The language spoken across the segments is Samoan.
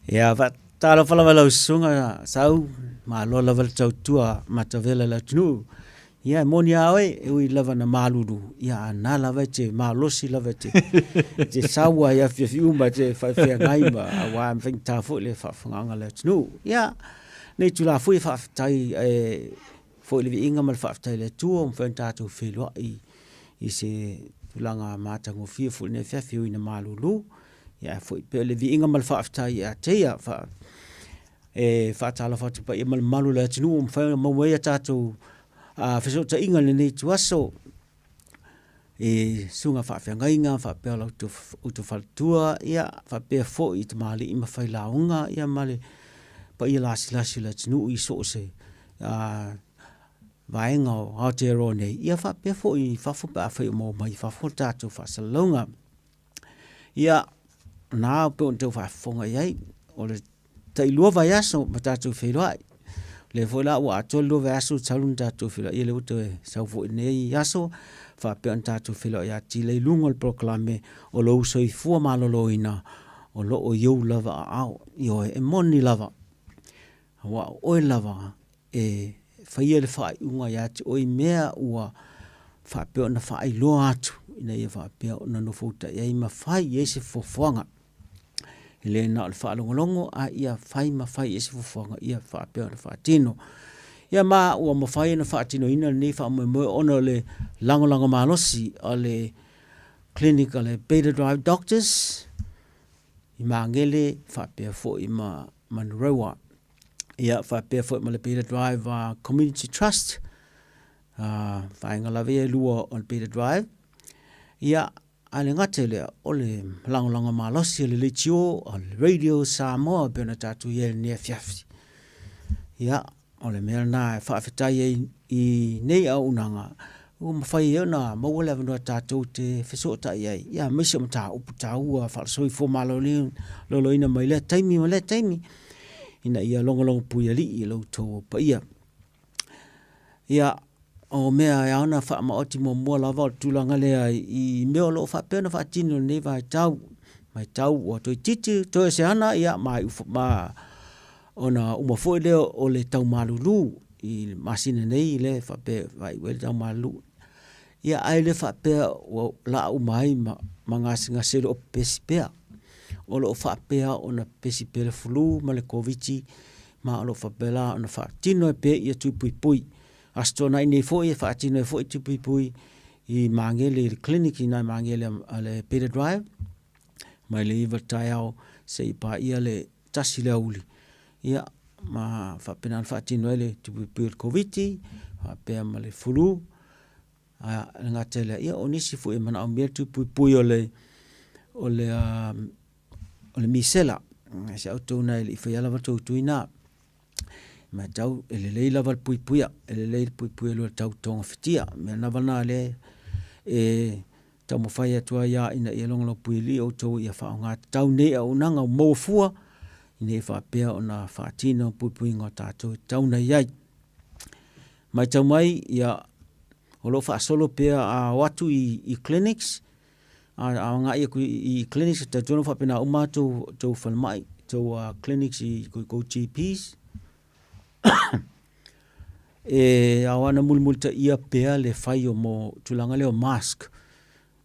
Ia, faatalofa lava i lau susuga Sau, malo lava le tautua matavela i le atunuu. Ia, e moni a oe, e ui lava na malulu, ia a na lava e te malosi lava e te, e te sau ai afiafi uma e te faafeagai ma aua e faigata foi le faafofogaaga a le atunuu. Ia, nei itula foi e faafetai e foi le viiga ma le faafetai i le Atua ua mafai ona tatou feiloai i se tulaga matagofie foi i lenei afiafi e ui ina malulu. Ia ae foi pea le viiga ma le faafetai ia te ia. E faatalofa atu paia ma le mamalu o le atunuu ua mafai ona maua ai a tatou fesootaiga i lenei ituaso i susuga faafeagaiga faapea lo outou faletua, ia faapea foi i tamalii ma failauga, ia ma le paia lasilasi o le atunuu i so o se vaega o Aotearoa nei, ia faapea foi i fafo pe afai o maua mai i fafo le tatou faasalalauga. Ia, na pei ona tau faafofoga i ai, o le tailua vaiaso ma tatou feiloai. O lea foi la ua atoa le 2 vaiaso talu ona tatou feiloai, ia lea ua toe sau foi i lenei aso, faapea ona tatou feiloai atili ai i luga o le polokalame o lou soifua maloloina o lo o i ou lava aao. Ioe, e moni lava, aua o oe lava e faia le faaiuga ia te oe i mea ua faapea ona faailoa atu ina ia faapea ona nofoutai ai ma fai i ai se fuafuaga. E le na o le faalogologo a ia fai ma fai i ai se fuafuaga ia faapea ona faatino. Ia ma ua mafai ona faatinoina lenei faamoemoe ona o le lagolago malosi a le clinic a le Beta Drive Doctors i Magele faapea foi ma Manurewa. Ia faapea foi ma le Beta Drive Community Trust, vaega lava ia e lua o le Beta Drive. Ia, ae le gata i lea, o le lagolago malosi o le leitio o le Radio Samoa pei ona tatou i ai i lenei afiafi. Ia, o le mea lena e faafetai ai i nei auaunaga ua mafai ai ona maua le avanoa tatou te fesootai ai, ia aemaise o mataupu taua faale-soifua maloloina mai lea taimi ma lea taimi, ina ia logologo puialii i lo outou paia. Ia, o mea e ao ona faamaoti muamua lava o le tulaga lea i mea o lo o faapea ona faatino i lenei vaitau, vaitau ua toeitiiti toe o se ana, ia ma ma ona uma foi lea o le tau malulu i le masina nei lea e faapea e faaiu ai le tau malulu. Ia ae le faapea ua laa uma ai ma, ma gasegase o lo o pepesi pea. O lo o faapea ona pepesi pea le flu ma le Koviti ma o lo o faapea la ona faatino ai pea ia tui puipui. Aso Toonai nei foi e faatino ai foi tui puipui i Magele i le clinic i nai Magele a le Peter Drive mai le 9 i le taeao seia paia le 1 i le aoauli. Ia, ma faapena ona faatino ai le tui puipui o le Koviti faapea ma le flu. A e le gata i lea, ia o nisi foi e manaomia le tui puipui o le o le o le misela. Se outou na e le i faia lava tou tui na. Matau e lelei lava le puipuia, e lelei le puipuia i lo le tau togafitia. O mea lava na lea e taumafai atu ai lava ina ia logolopuilii outou ia faaaoga tatau nei auaunaga ua maua fua, ina ia faapea ona faatino puipuiga o tatou e tatau ona i ai. Matau mai, ia, o lo o faasolo pea a o atu i clinics, a agai atu i clinics, e talitonu faapena uma tou, tou falemai, tou clinics i tou GPs, e ao ana mulimulitaia pea le fai o mo tulaga lea o mask.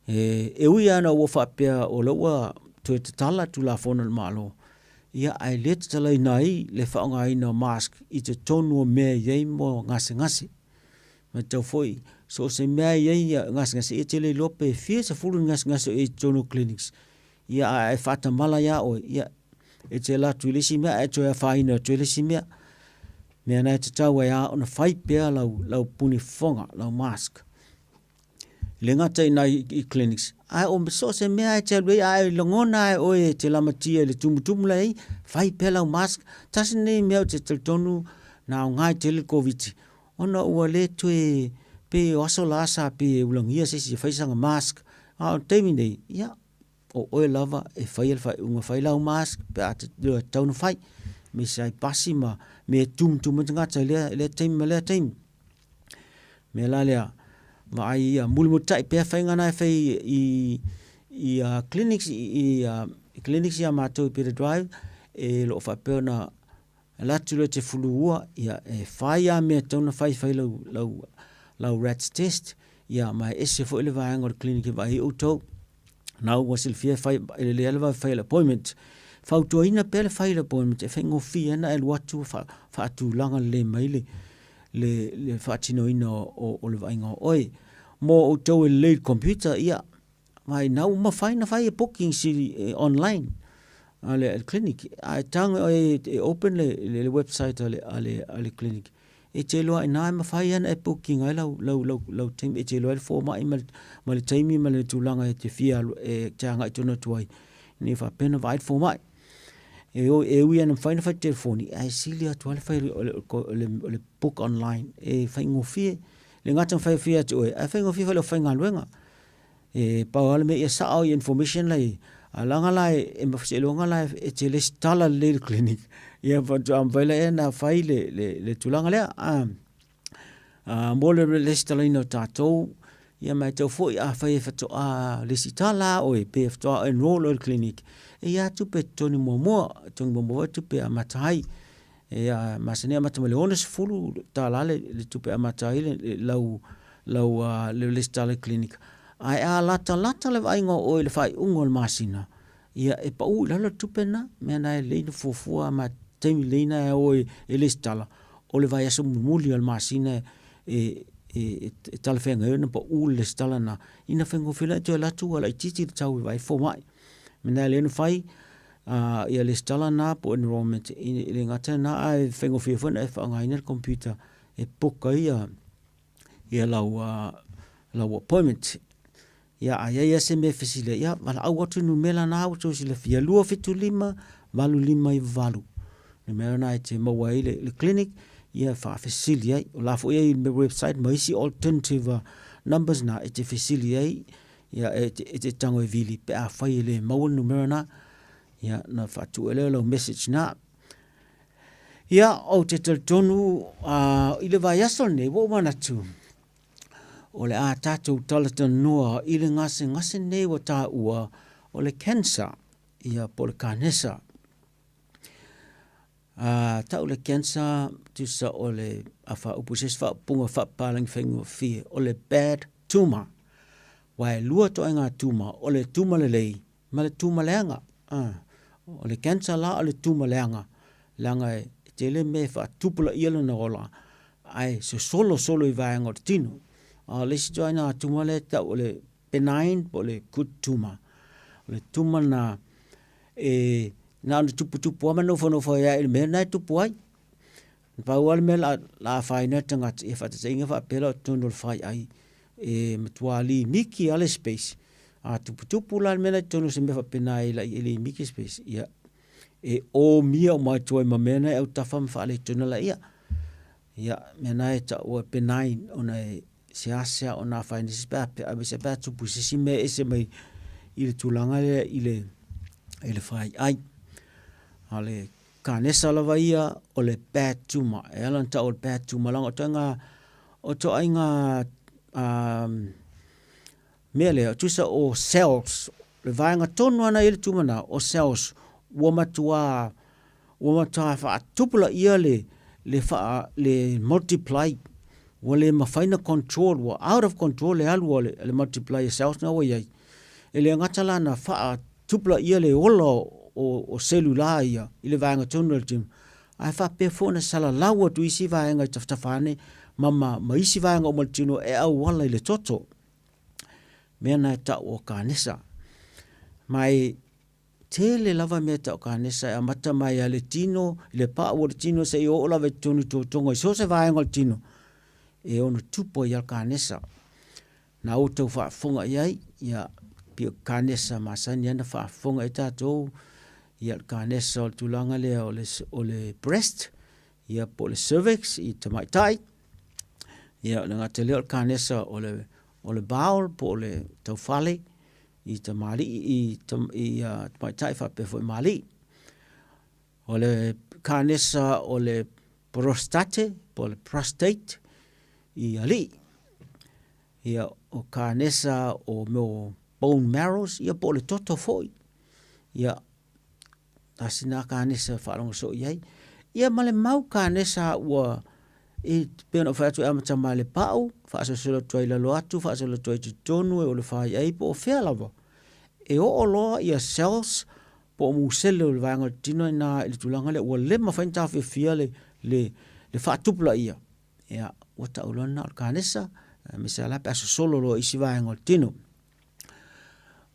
E ui lava ina ua faapea o lea ua toe tatala Tulafono a le Malo, ia ae le tatalaina ai le faaaogaina o mask i totonu o mea e i ai mo gasegase. Matau foi, so o se mea e i ai gasegase, ia e te le iloa pe fia sefulu ni gasegase o i ai i totonu o clinics, ia a e faatamala ia oe, ia e te alu atu i le isi mea ae toe afaina atu ai le isi mea. Mea na e tatau ai lava ona fai pea lau, lau puni fofoga, lau mask. E le gata i nai i clinics, ae o so o se mea e te alu ai, a e lagona lava e oe e te lamatia i le tumutumu la e i ai, fai pea lau mask. Tasi lenei mea ou te talitonu na aoga ai tele le Koviti, ona ua le toe, pei o aso la sa pei e ulagia se isi e fai sana mask, a o le taimi nei, ia, o oe lava e faia le faaiuga, fai lau mask pe a te iloa e tatau ona fai. Aemaise ai pasi ma mea e tumutumu ai tagata i lea taimi ma lea taimi. Mea la lea, vaai ia mulimulitai pea faiga na e fai i clinics i clinics ia matou i Peter Drive. e lo o faapea ona alu atu loa e te fuluua, ia e fai lava mea e tatau ona fai, fai lau, lau, lau RATs test, ia ma e ese foi le vaega o le clinic e vaai ai outou. Na ua silafia e fai, e lelei lava le vave fai o le appointment. Fautuaina pea le fai o le appointment e faigofie ai ona e alu atu faatulaga lelei mai le, le, le faatinoina o, o, o le vaaiga o oe. Mo outou e lelei i le computer, ia, Vaai, na ua mafai ona fai e bookings i, online a le clinic. A e tago e, e open le, le, le website a le, a le, a le clinic, e te iloa i ina e mafai ona e booking ai lau, lau, lau, lau taimi, e te iloa ai le fomai ma le, ma le taimi ma le tulaga e te fia alu, e te agai tonu atu ai, ina ia faapea ona vaai le fomai. E, o, e ui lava ina mafai ona fai telefoni, ae sili atu lava le fai o le, o le, o le book online, e faigofie. Le gata ina faigofie ia te oe, ae faigofie foi i le aufaigaluega. E pau lava le mea ia sao ia information la i ai, a leaga la e seiloga la e te lesitala lelei i le clinic ia faatoa mafai lea ona fai le, le, le tulaga lea. A, a, mo le lesitalaina o tatou, ia ma e tau foi afai e faatoa lesitala oe pe faatoa enroll oe i le clinic, e i ai lava tupe e totogi muamua, totogi muamua foi tupe e amata ai. E masani e amata mai le $60 le, le tupe e amata ai le, le, lau, lau uh, le lesitala i clinic. Ae a latalata le vaaiga o oe i le faaiuga o le masina, ia e pau i lalo le tupe lena. Mea na e lelei ona fuafua ma taimi lelei na e o e, e lesitala, o le vaiaso mulimuli o le masina e, e, e, e talafeagai ai ona pau le lesitala lena, ina faigofie lea toe alu atu ua laitiiti le tau e vaai fomai. Mea na e lelei ona fai, uh, ia lesitala na po o enrollment, e le gata lena ae faigofie foi ona e faaaogaina le computer e book ai ia, ia lau, uh, lau appointment. Ia, a i ai lava se mea e fesili ai, ia, valaau atu i numera na ua outou silafia, 275 8598. Numera na e te maua ai le, le clinic, ia faafesili ai. O la foi e i ai le website ma isi alternative uh, numbers na e te fesili ai, ia, e te, e te tago e vili pe afai e le maua le numera na, ia, na faatu ai lea o lau message na. Ia, ou te talitonu uh, i le vaiaso lenei, ua ou manatu, o le a tatou talatalanoa i le gasegase nei ua taua o le cancer, ia po o le kanesa. A tau le cancer, tusa o le a faaupu se isi faaupuga faapapalagi faigofie, o le bad tumor. Aua e lua ituaiga tumor, o le tumor lelei ma le tuma leaga. A, o le cancer la o le tuma leaga, leaga e tele mea e faatupulaia lona ola, ae sosolo solo i vaega o le tino. A o le isi ituaiga tuma lea e tau o le benign po o le good tumor. O le tuma lena e na ona tuputupu lava ma nofonofo ai lava i le mea lena e tupu ai. Na pau lava le mea la, la afaina le tagata, ia faataitaiga faapea la o totonu o le faiai, e matua limiki lava le space. A tuputupu la le mea la i totonu o se mea faapena e lai e limiki le space, ia, e omia uma atu ai ma mea na e autafa ma faaletonu laia. Ia, mea na e taua benign ona e seasea ona afaina se isi pe a, aemaise pe a tupu i se isi mea e ese mai i le tulaga lea i le, i le faiai. A o le Kanesa lava ia o le bad tumor. E ala ona tau o le bad tumor leaga o ituaiga, o ituaiga um, mea lea, tusa o cells, le vaega tonu lava na i ai le tumor na, o cells ua matua, ua matua faatupulaia le, le, faa, le multiply, ua le mafai ona control, ua out of control le alu a le, le multiply a cells na ua i ai. E le gata la na faa tupulaia le ola o, o cellular ia i le vaega tonu o le tino, ae faapea foi ona salalau atu isi vaega i tafatafa ane ma, ma, ma isi vaega uma o le tino e auala i le toto. Mea na e tau o kanesa. Ma e tele lava mea e tau kanesa e amata mai a le tino, i le pau o le tino seia oo lava i totonu i totoga i so o se vaega o le tino, e ono tupu ai a le kanesa. Na outou faafofoga i ai, ia, pei o kanesa masani lava na faafofoga i ai tatou, ia le kanesa o le tulaga lea o le, o le breast, ia po o le cervix i tamaitai, ia o le gata lea o le kanesa o le, o le bowel po o le taufale i tamalii, i, i uh, tamaitai faapea foi ma alii. O le kanesa o le prostate po o le prostate i alii. Ia, o kanesa o mea o bone marrows, ia po o le toto foi. Ia, Tasi na kanesa faalogo soo i ai. Ia ma le mau kanesa ua e pei ona ou fai atu e amata mai le pau, faasolosolo atu ai i lalo atu, faasolo atu ai i totonu e o le faiai po o fea lava. E oo loa ia cells po o musele o le vaega o le tino ina i le tulaga lea ua le mafai ona taofiofia le, le, le faatupulaia. Ia, ua tau loa lena o le kanesa, aemaise lava la pe a sosolo loa i isi vaega o le tino.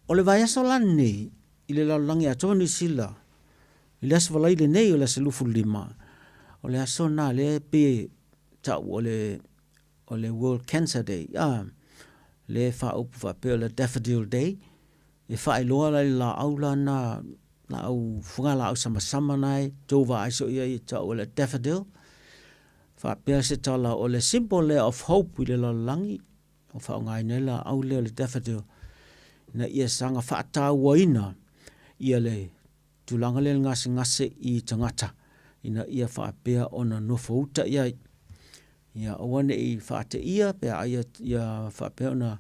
O le vaiaso la lenei, i le lalolagi atoa Niu Sila, i le Aso Faraile lenei o le aso 25, o le aso lena lea e pei e tau o le, o le World Cancer Day, a, lea e faaupu faapea o le Daffodil Day, e faailoa la i le laau la na, laau, fugalaau samasama na e tou vaai soo i ai e tau o le daffodil. Faapea se tala o le symbol lea of hope i le lalolagi, o faaaogaina ai laau lea o le daffodil ina ia saga faatauaina ia le tulaga lea le gasegase i tagata ina ia faapea ona nofo uta i ai. Ia aua ne i faateia pe a ia, ia faapea ona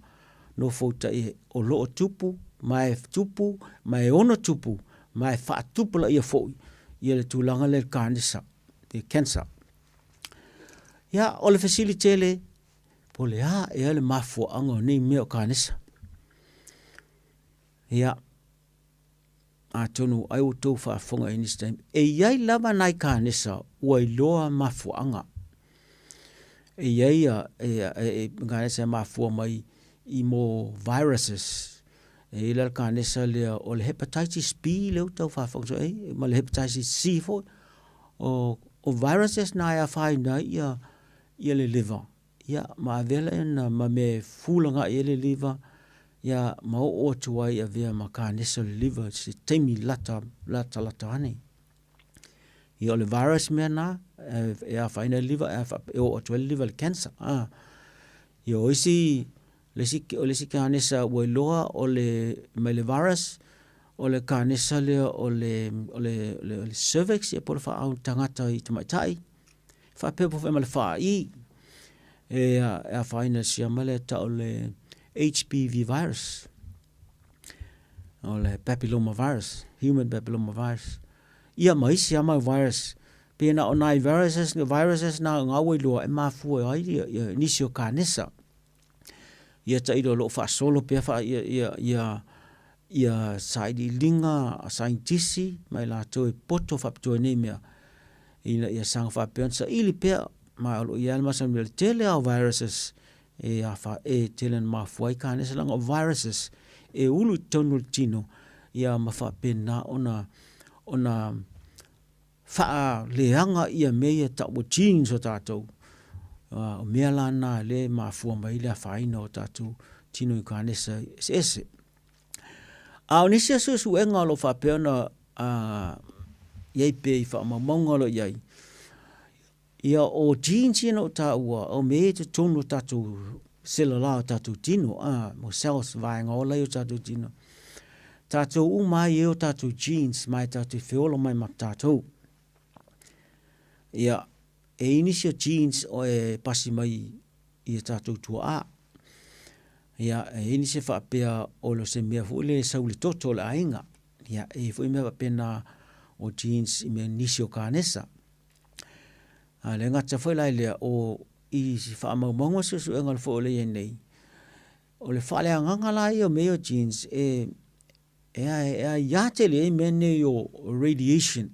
nofo uta i o lo o tupu, ma e tupu, ma e ono tupu, ma e faatupulaia foi ia le tulaga lea le kanesa, le cancer. Ia, o le fesili tele, po le a ea le mafuaaga o nei mea o kanesa? Ia, atonu ai ua outou faafofoga i nisi taimi, e i ai lava nai kanesa ua iloa mafuaaga. E i ai a, e, e, e, kanesa e mafua mai i mo viruses. E i ai la le kanesa lea o le hepatitis B lea ua tau faafofoga soo ai, ma le hepatitis C foi. O, o viruses na e afaina ai ia, ia le liver. Ia, ma avea lea na ma mea e fulagai ai le liver, ia, ma oo atu ai avea ma kanesa o le liver se taimi lata, lata, lata ane. Ia, o le virus mea na, e, e afaina le liver, e, e oo atu ai le liver le cancer. Ah. Ia, o isi, le isi, o le isi kanesa ua iloa o le, mai le virus, o le kanesa lea o le, o le, o le, o le cervix, ia po o le faaau tagata i tamaitai, Faapea foi ma le faaii e afaina i le siama lea e tau o le HPV virus, o le papilloma virus, human papilloma virus. Ia ma isi lava mau virus. Pei na o nai viruses, viruses na ngā ua iloa e mafua ai ia, ia nisi o kanesa. Ia tailo o lo o faasolo pea faa, ia, ia, ia, ia sailiiliga a saienitisi ma i latou e poto faapitoa i nei mea, ina ia saga faapea ona saili pea, ma o lo o i ai le masalomia o le tele lava o viruses e afa, e tele ina mafua ai kanesa, leaga o viruses e ulu i totonu o le tino, ia ma faapena ona, ona faaleaga ia mea ia tau o genes o tatou. O mea la na lea e mafua mai ai le afaina o tatou tino i kanesa eseese. A o nisi o suesuega o lo o faapea ona i ai pea i faamaumauga o lo o i ai, Ia, o genes ia na ou taua, o mea ia i totonu o tatou sela o tatou tino, a, mo cells, vaega ola ia o tatou tino. Tatou uma ai e o tatou genes mai tatou feola mai ma tatou. Ia, e i nisi o genes o e pasi mai i a tatou tuaa. Ia, e i nisi faapea o lo se mea foi le sau le toto o le aiga. Ia, e i foi mea faapena o genes i mea nisi o kanesa. A le gata foi la i lea, o i faamaumauga suesuega foi o lea e i ai nei, o le faaleagaga la ia o mea ia o genes e, e, e aiā tele ai mea nei o radiation,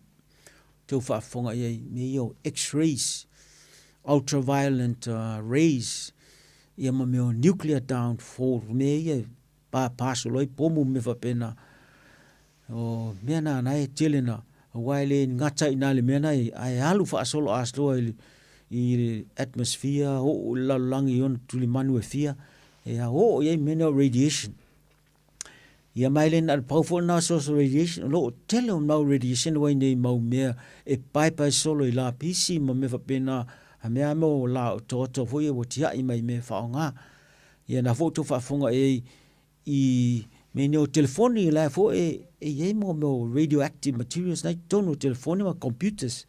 tau faafofoga i ai, mea ia o x-rays, ultraviolet rays, ia ma mea o nuclear downfall, mea ia e pāpā solo ai pomu ma mea faapena. O mea na na e tele na, aua e le gata i na le mea na e, ae alu faasolo asoa i le, i le atmosphere, oo i le lalolagi i ona tulimanu e fia, e a oo i ai mea nei o radiation. Ia ma e le na o le pau foi lena o source of radiation, o lo o tele o mau radiation ua i nei mau mea e paepae solo i lapisi ma mea faapena, a mea a mea o la otaota foi ia ua tiai mai mea e faaaoga. Ia na foi ua outou faafofoga i ai i mea nei o telefoni, la foi e, e i ai mo mea o radioactive materials na i totonu o telefoni ma computers.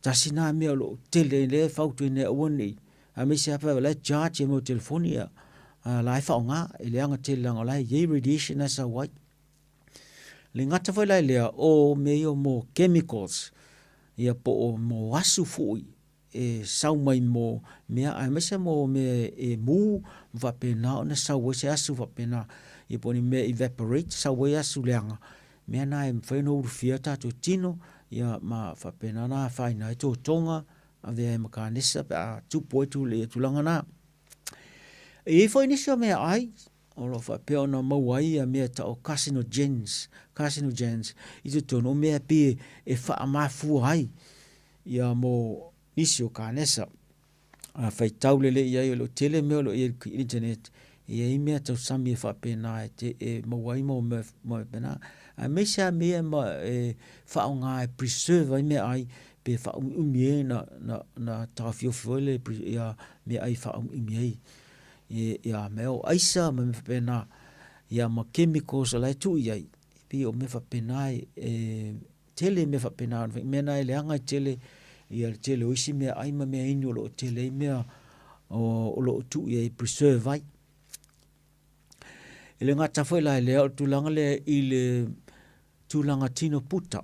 Tasi nā mea o lo o tele lea e fautuaina e aua ne i, aemaise lava pe o la e charge e mea o telefoni a, a la e faaaoga, e leaga tele leaga o la e i ai radiation na e sau ai. Le gata foi la i lea, o mea ia mo chemicals, ia po o mo asu foi e sau mai mo mea aemaise mo mea e mu ma faapena ona sau ai se asu faapena, ia po o ni mea e evaporate sau ai asu leaga, mea na e mafai ona ulufia ai tatou tino, ia ma faapena ona afaina ai totoga, avea ai ma kanesa pe a tupu ai tulaga na. E i ai foi nisi o meaai o lo o faapea ona maua ai ia mea tau o carcinogens, carcinogens i totonu o mea pei e faamafua ai ia mo nisi o kanesa. A faitau lelei i ai o lo o tele mea o lo o i ai i le internet, e i ai mea tausami e faapena e, te, e maua ai mo mea faapena. Aemaise lava mea ma, e faaaoga e preserve ai meaai pe faaumiumi ai na, na, na taofiofi foi le ia meaai faaumiumi ai. E, ia mea o aisa ma mea faapena, ia ma chemicals o la e tuu i ai, e pei o mea faapena e, e tele mea faapena, mea na e leaga e tele ia le tele o isi meaai ma mea inu o lo o tele ai mea o, o lo o tuu i ai e preserve ai. E le gata foi la i lea, o le tulaga lea i le tulaga tino puta.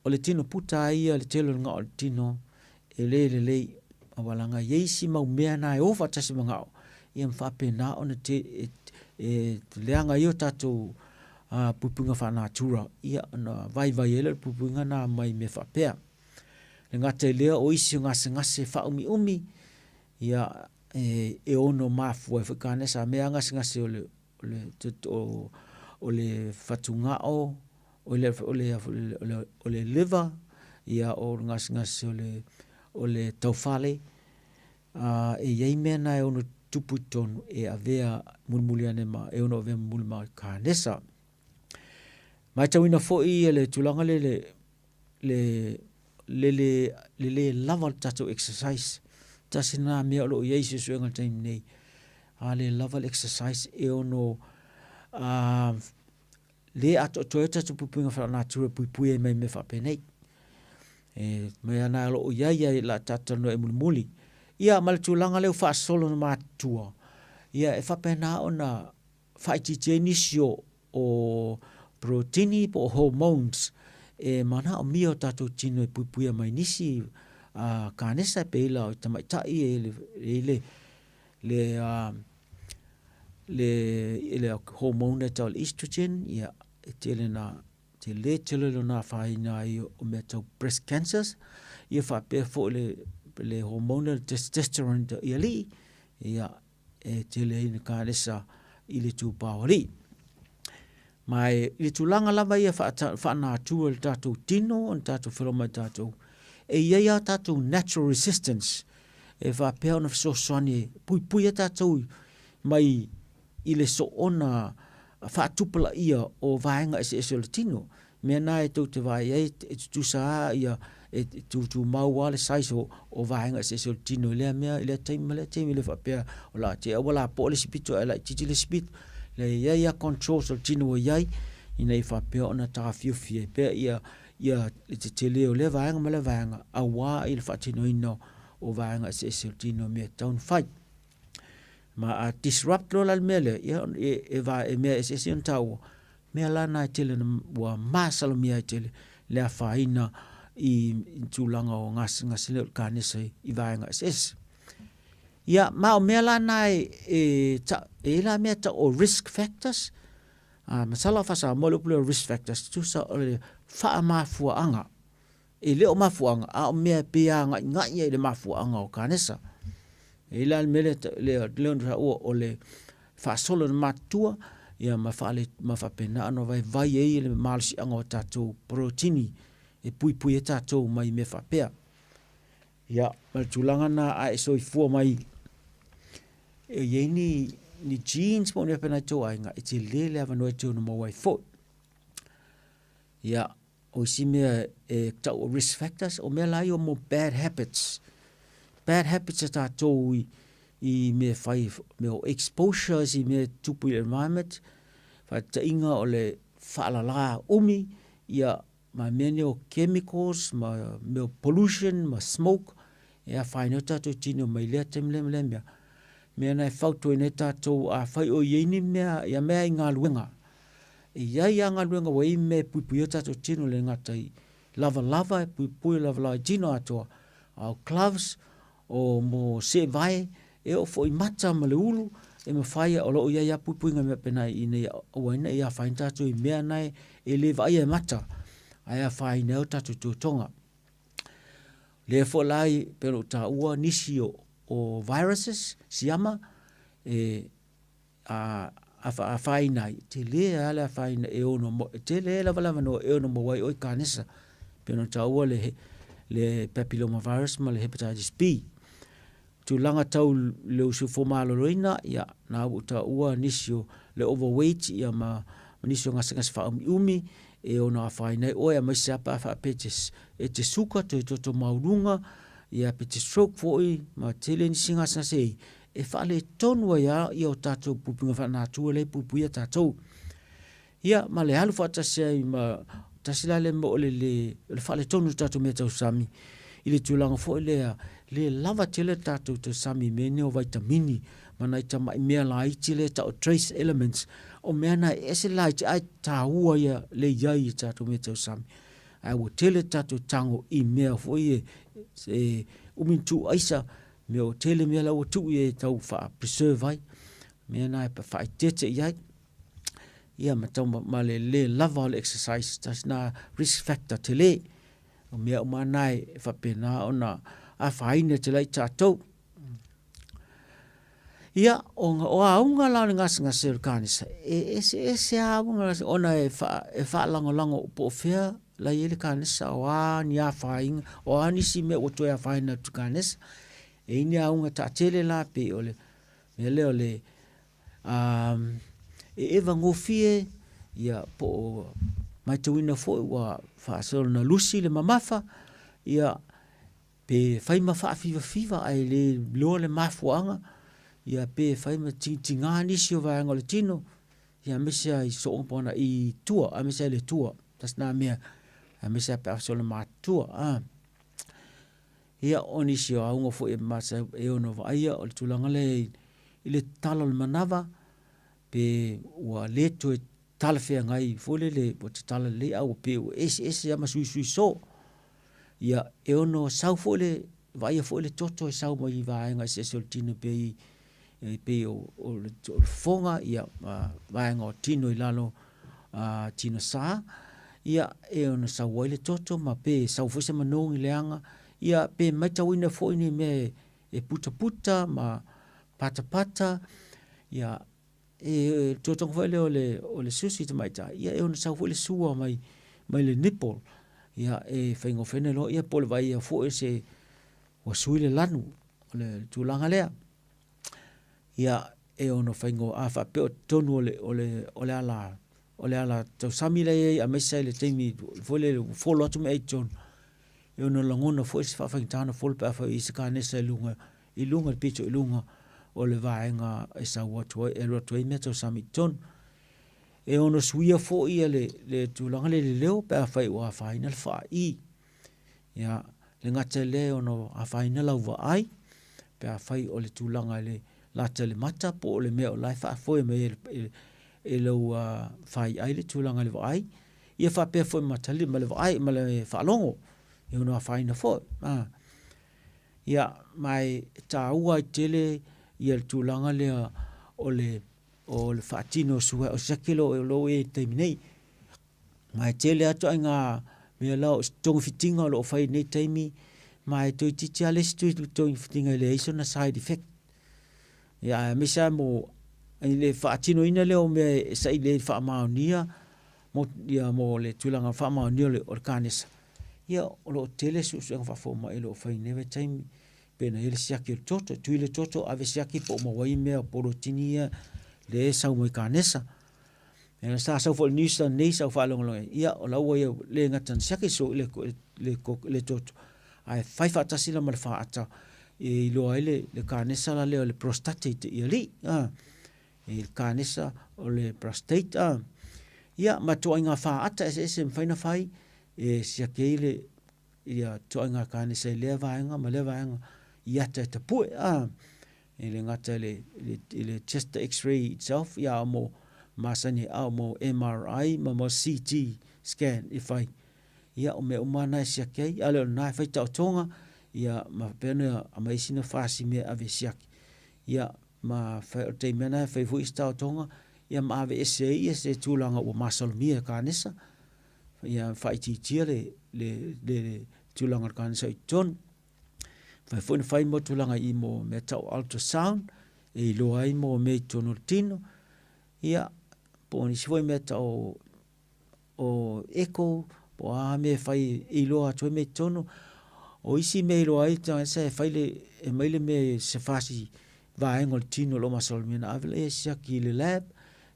O le tino puta lava ia, le tele o le gao o le tino, e le lelei, aua leaga e i ai isi mau mea na e o faatasi ma gao, ia ma faapena ona te, e, e leaga ai o tatou uh, puipuiga faanatura, ia ona vaivai ai lea o le puipuiga na mai mea faapea. Le gata i lea o isi o gasegase faaumiumi, ia e, e ono mafua ai foi kanesa, mea gasegase o le, o le, o, o le fatugao, o le, o le, o le, o le liver, ia o le gasegase o le, o le taufale, a e i ai mea na e ono tupu i totonu e avea mulimuli ane ma, e ono avea mulimuli ma kanesa. Matauina foi le tulaga le, le, le, le, le, le le lava o le tatou exercise. Tasi lena mea o lo o i ai suesuega i le taimi nei. A le lava le exercise e ono uh, le atoatoa ai tatou puipuiga faalenatura e puipui ai mai mea faapenei. E mai ana o lo o i ai ai la tatou talanoa i mulimuli. Ia ma le tulaga lea ua faasolo na matutua, ia e faapena ona faaitiitia ai nisi o, o protini po o hormones e manaomia o tatou tino e puipuia mai nisi uh, kanesa e pei la o tamaitai e le, e le, le, uh, le, le hormone e tau le estrogen, ia, e tele na, tele tele lona afaina ai o mea tau breast cancers, ia faapea foi le, le hormone le testosterone i alii, ia, e tele ai na kanesa i le tupao alii. Ma e, i le tulaga lava ia faanatua i le tatou tino, ona tatou felomai mai tatou, e i ai a tatou natural resistance e faapea ona fesoasoani e puipui ai tatou mai i le soona faatupulaia o vaega eseese o le tino. Mea na e tou te vaai ai e tutusa lava ia e tutumau lava le size o, o vaega eseese o le tino i lea mea i lea taimi ma lea taimi e le faapea o le a te ua lapoa le isi pito ae laitiiti le isi pito. Leai, e i ai lava controls o le tino ua i ai ina ia faapea ona taofiofi ai pea ia ia le tetele o lea vaega ma lea vaega aua i le faatinoina o vaega eseese o le tino mea e tatau ona fai. Ma a disrupt loa la le mea lea, ia e, e, va, e mea eseese ona taua, mea la na e tele na, ua masalomia ai tele le afaina i, i tulaga o gasegase lea o le kanesa i, i vaega eseese. Ia, ma o mea la na e, e, ta, e i la mea tau o risk factors, a, masalo a faa-Samoa le upu lea o risk factors, tusa o le faamafuaaga E le o mafuaaga, a o mea e pei e agaigai ai i le mafuaaga o kanesa. E i ai la le mea lea, lea, lea ona taua o le faasolo i le matutua, ia ma faale, ma faapena ona vaivai ai le malosiaga o tatou porotini e puipui ai tatou mai mea faapea. Ia, ma le tulaga na a e soifua mai e i ai ni, ni genes po o ni mea faapena i tou aiga, e tele le avanoa e te ono maua ai foi. Ia, o isi mea e tau o risk factors, o mea la ia mo bad habits. Bad habits a tatou i, i mea fai, mea o exposures i mea tupu i le environment, faataitaiga o le faalala umi, ia, ma mea nei o chemicals, ma mea o pollution, ma smoke, e afaina ai tatou tino mai lea taimi lea ma lea mea. Mea na e fautuaina ai tatou, afai o i ai ni mea, ia mea i galuega. E i ai lava galuega ua i ai mea e puipuia ai o tatou tino e le gata i lavalava e puipui lavalava i tino atoa, a o gloves, o mo seevae, e oo foi i mata ma le ulu, e mafai o lo o i ai lava puipuiga mea faapena ina ia aua ai ne i afaina tatou i mea na e le vaaia e mata, ae afaina ai o tatou totoga. O lea foi la e pei ona ou taua nisi o viruses, siama, e afaina ai, e tele lava le afaina e ono, e tele lava le avanoa e ono maua ai oe i kanesa. E pei ona taua le papilloma virus ma le hepatitis B. Tulaga tau le soifua maloloina, ia na ua ou taua nisi o le overweight ia ma nisi o gasegase faaumiumi e ono afaina ai oe aemaise lava pe a faapea e te suka, toe toto maualuga, ia pe te stroke foi ma tele nisi gasegase e i ai, e faaletonu ai lava o tatou puipuiga faalenatura lea e puipuia tatou. Ia ma le alu faatasi ai ma tasi la lea mea o le le o le faaletonu o tatou meatausami i le tulaga foi lea le lava tele tatou tausami i mea nei o vaitamini ma nai tamai mea laiti lea e tau o trace elements. O mea na e ese le laiti ae taua ia le i ai i tatou meatausami. Ae ua tele tatou tago i mea foi e, e umi ona tuu aisa, mea o tele mea la ua tuu i ai e tau faa-preserve ai, mea na e faaeteete i ai. Ia ma tau ma le le lava o le exercise, tasi na risk factor tele. O mea uma na e faapena ona afaina tele ai tatou. Ia, o, o auga la o le gasegase o le kanesa, e eseese lava auga ona e, fa, e faalagolago po o fea la i ai le kanesa, o a ni afaina, o a nisi mea ua toe afaina atu i kanesa. E i ai ni auga taatele la pei o le mea lea o le um, e eva gofie, ia po o matauina foi ua faasolo na lusi le mamafa, ia pe fai ma faafivafiva ae le iloa le mafuaaga, ia pe fai ma tigatiga nisi o vaega o le tino, ia aemaise lava i sooga po i tua, aemaise lava i le tua, tasi lena mea, aemaise lava pe a soona matutua. Ia, o nisi o auga foi e masani e ono vaaia o le tulaga lea i le tatala o le manava, pe ua le toe talafeagai foi lele ua tatala lelei a ua pei ua eseese lava ma suisui soo. Ia, e ono sau foi le vaaia foi le toto e sau mai vaega eseese o le tino pei e pei o, o le, o le fofoga, ia, ma vaega o tino i lalo uh, tino sa, ia, e ono sau ai le toto ma pe sau foi se manogi leaga, ia, pe matauina foi ni mea e, e putaputa ma patapata, ia, e tuatoga foi lea o le, o le susi tamaitai, ia e ono sau foi le sua mai, mai le nipple, ia e faigofie ona iloa, ia po o le vaaia foi o se, ua sui le lanu, o le tulaga lea. Ia e ono faigo, a faapea o totonu o le, o le, o le ala, o le ala tausami la e i ai, aemaise ai le taimi foi lele ua folo atu meaai i totonu, e ono lagona foi se faafaigata ona folo pe afai o i ai se kanesa i luga i luga i le pito i luga o le vaega e sau atu ai, e alu atu ai mea tausami i totonu. E ono suia foi ia le, le tulaga lea i le leo pe afai ua afaina le faai. Ia, le gata i lea e ono afaina lau vaai, pe afai o le tulaga i le lata i le mata po o le mea o la e faafoe mai e, e, e lau uh, faiai le tulaga i le vaai. Ia faapea foi ma tali ma le vaai ma le faalogo e ono afaina foi. Ah. Ia, ma e taua ai tele ia le tulaga lea o le, o le faatino o sue, o siaki lo, lo e i taimi nei. Ma e tele atu ai ngā mea la o togafitiga o lo o fai i nei taimi, ma e toeitiiti lava le isi togafitiga e leai sona side effect. Ia, aemaise lava mo i le faatinoina lea o mea e saili ai le faamaonia mo, ia, mo le tulaga faamaonia o le, o le kanesa, ia, o lo o tele suesuega faafomai o lo o fai i nei vaitaimi, pei ona i ai le siaki o le toto, e tui le toto, ave siaki po o maua ai mea o polotini ia lea e sau mai kanesa. Ia, sa sau foi i le news nei sa ou faalogologo ai, ia, o la ua ia le gata na siaki so, le, le, le toto, ae fai faatasi la ma le faata e iloa ai le, le kanesa la lea o le prostate i te i alii, a, i le kanesa o le prostate, a. Ia, ma ituaiga faata eseese e mafai ona fai e siaki ai le, ia ituaiga kanesa i lea vaega ma lea vaega i ata e tapue, a. E le gata i le, i le, i le chest x-ray itself, ia a mo masani a o mo MRI ma mo CT scan e fai. Ia, o mea uma na e siaki ai, a le o lena e fai taotoga, ia, ma faapea ona aumai sina fasi mea e ave e siaki. Ia, ma fai, o le taimi lava lena e fai foi isi taotoga, ia ma aveese ai ia se tulaga ua masalomia e kanesa, ia faaitiitia le, le, le, le tulaga o le kanesa i totonu. Mafai foi ona fai mo tulaga i mo mea tau ultrasound, e iloa ai mo mea i totonu o le tino, ia, po o nisi foi mea tau o echo, po o a mea e fai e iloa atu ai mea i totonu. O isi mea e iloa ai tagata e fai le, e aumai le mea se fasi vaega o le tino o lo o masalomia ona ave lea e siaki i le lab,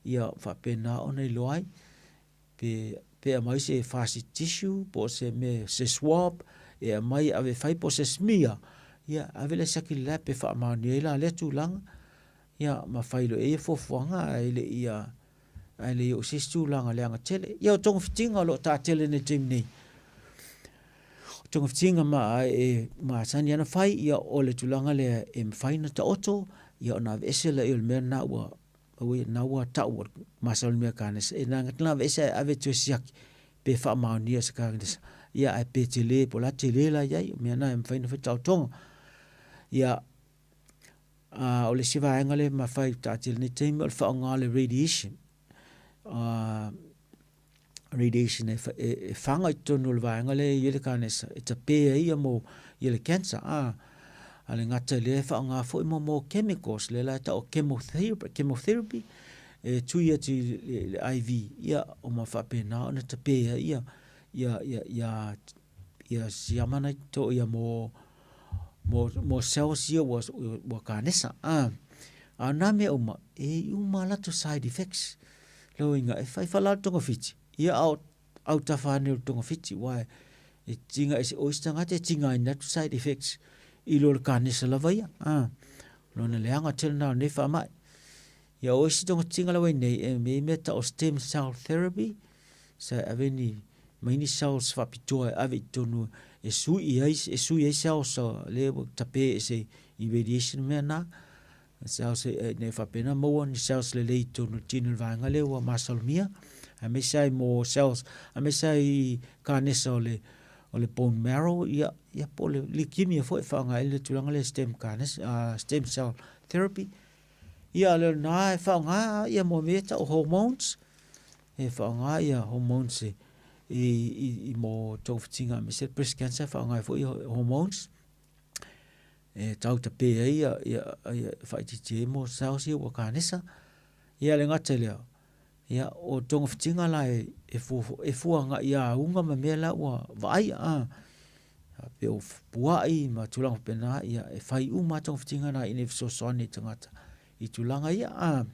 ia faapena ona iloa ai. Pe, pe aumai se fasi tissue po o se mea, se swab e aumai e ave e fai po o se smear, ia ave lea e siaki i le lab pe faamaonia ai la lea tulaga. Ia ma fai loa i ai ia fuafuaga ae le i ae le i oo i se isi tulaga leaga tele. Ia o togafitiga o lo o taatele nei i le taimi nei. O togafitiga ma e masani lava ona fai, ia o le tulaga lea e mafai ona taoto, ia ona aveese lea o le mea lena ua na ua tau o le masalomia e kanesa. E na aveese ae ave toe siaki pe faamaonia e se kanesa. Ia ae pe tele, po o le a tele la i ai, o mea na e mafai ona fai taotoga. Ia, A o le isi vaega lea e mafai taatia i lenei taimi o le faaaoga o le radiation. Radiation e, e, e faga i totonu o le vaega lea e i ai le kanesa e tape ai ia mo ia le cancer. A, a le gata i lea e faaaoga foi mo mo chemicals lea la e tau o chemotherapy, chemotherapy e tui atu i le IV ia o ma faapena ona tape ai ia ia ia ia ia siama nai to ia mo mo mo cells ia ua ua kanesa a a na mea uma e i uma latou side effects lona uiga e fai fala le togafiti ia a o autafa ane o le togafiti aua e tiga ese o isi tagata e tigaina atu side effects i lo le kanesa lava ia a lona leaga tele na o nei faamai. Ia o isi togafitiga lava i nei e mea mea tau o stem cell therapy sa e ave ni mai ni cells faapitoa e ave i totonu e sui ai e sui ai cells lea ua tape ese i radiation mea na cells e ne faapena maua ni cells lelei i totonu o le tino o le vaega lea ua masalomia aemaise ai mo cells aemaise ai kanesa o le o le bone marrow ia ia po o le leukemia foi e faaaoga ai le tulaga lea stem kanesa stem cell therapy. Ia le na e faaaoga ia mo mea tau hormones e faaaoga ia hormones i, i, i mo togafitiga aemaise le breast cancer e faaaoga ai foi hormones e tau tape ai ia, ia, ia faaitiitia ai mo cells ia ua kanesa. Ia le gata i lea, ia o togafitiga la e, e, fua, e fua agai ia auga ma mea la ua vaaia. A, pe o pua'i ma tulaga faapena, ia e fai uma lava togafitiga na ina ia fesoasoani i tagata i tulaga ia. A,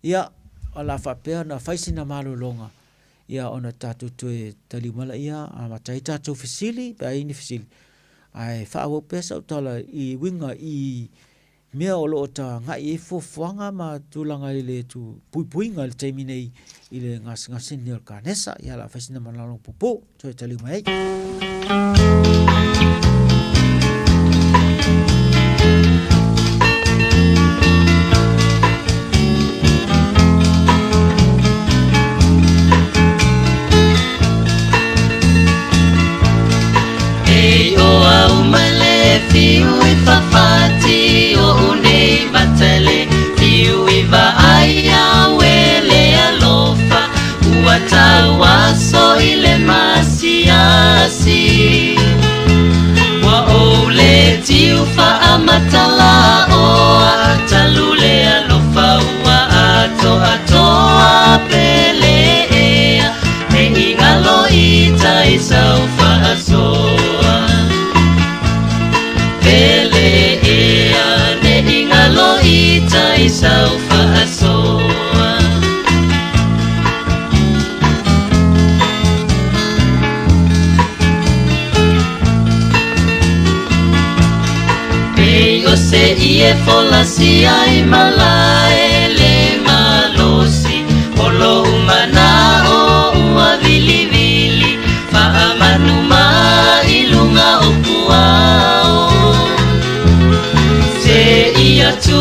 Ia, o le a faapea ona fai sina malologa, ia ona tatou toe taliu mai laia amata ai tatou fesili pe a i ai ni fesili. Ae faaauau pea sau tala i uiga i mea o lo o tagai i ai fuafuaga ma tulaga i le puipuiga i le taimi nei i le gasegase lenei o le kanesa. Ia o le a fai sina malologa puupuu toe taliu mai ai. Ei o au mai le fiu i whawhati o unei matele Fiu i vaai au e le alofa Ua tau aso i le masiasi Ua ou le tiu faamatala oa Talu le alofa ua atoatoa Pele ea ne i ngalo i tai sau faasoa Pele ea ne i ngalo i tai sau faasoa Pei o se ie folasia i malae le malosi O lou manao ua vilivili Faamanu ma i luga o puao Se ia tu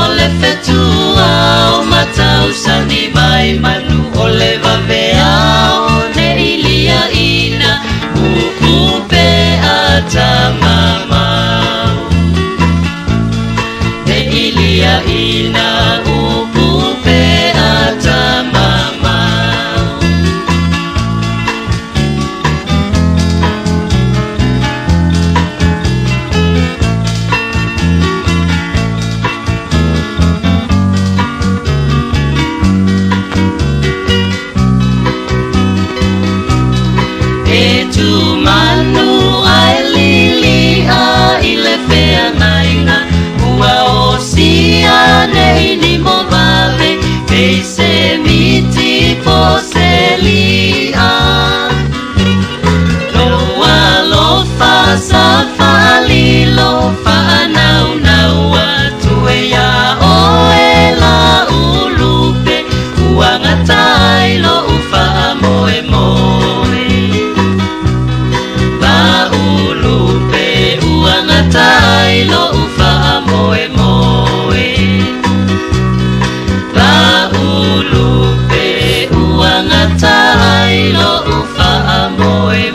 o le fetua o mata. Tausani mai manu o le vaveao ne i liaina upu pe a tamamau. Ne i liaina upu pe a tamamau. E tu manu ai lilia i le feagaiga ua osia nei ni mo vave pei se miti po se li'a. Lou alofa sa faalilo faanaunaua atu e iā oe Laulupe ua gata ai lo'u faamoemoe. Laulupe ua gata ai lo'u faamoemoe. Laulupe ua gata ai lo'u faamoemoe.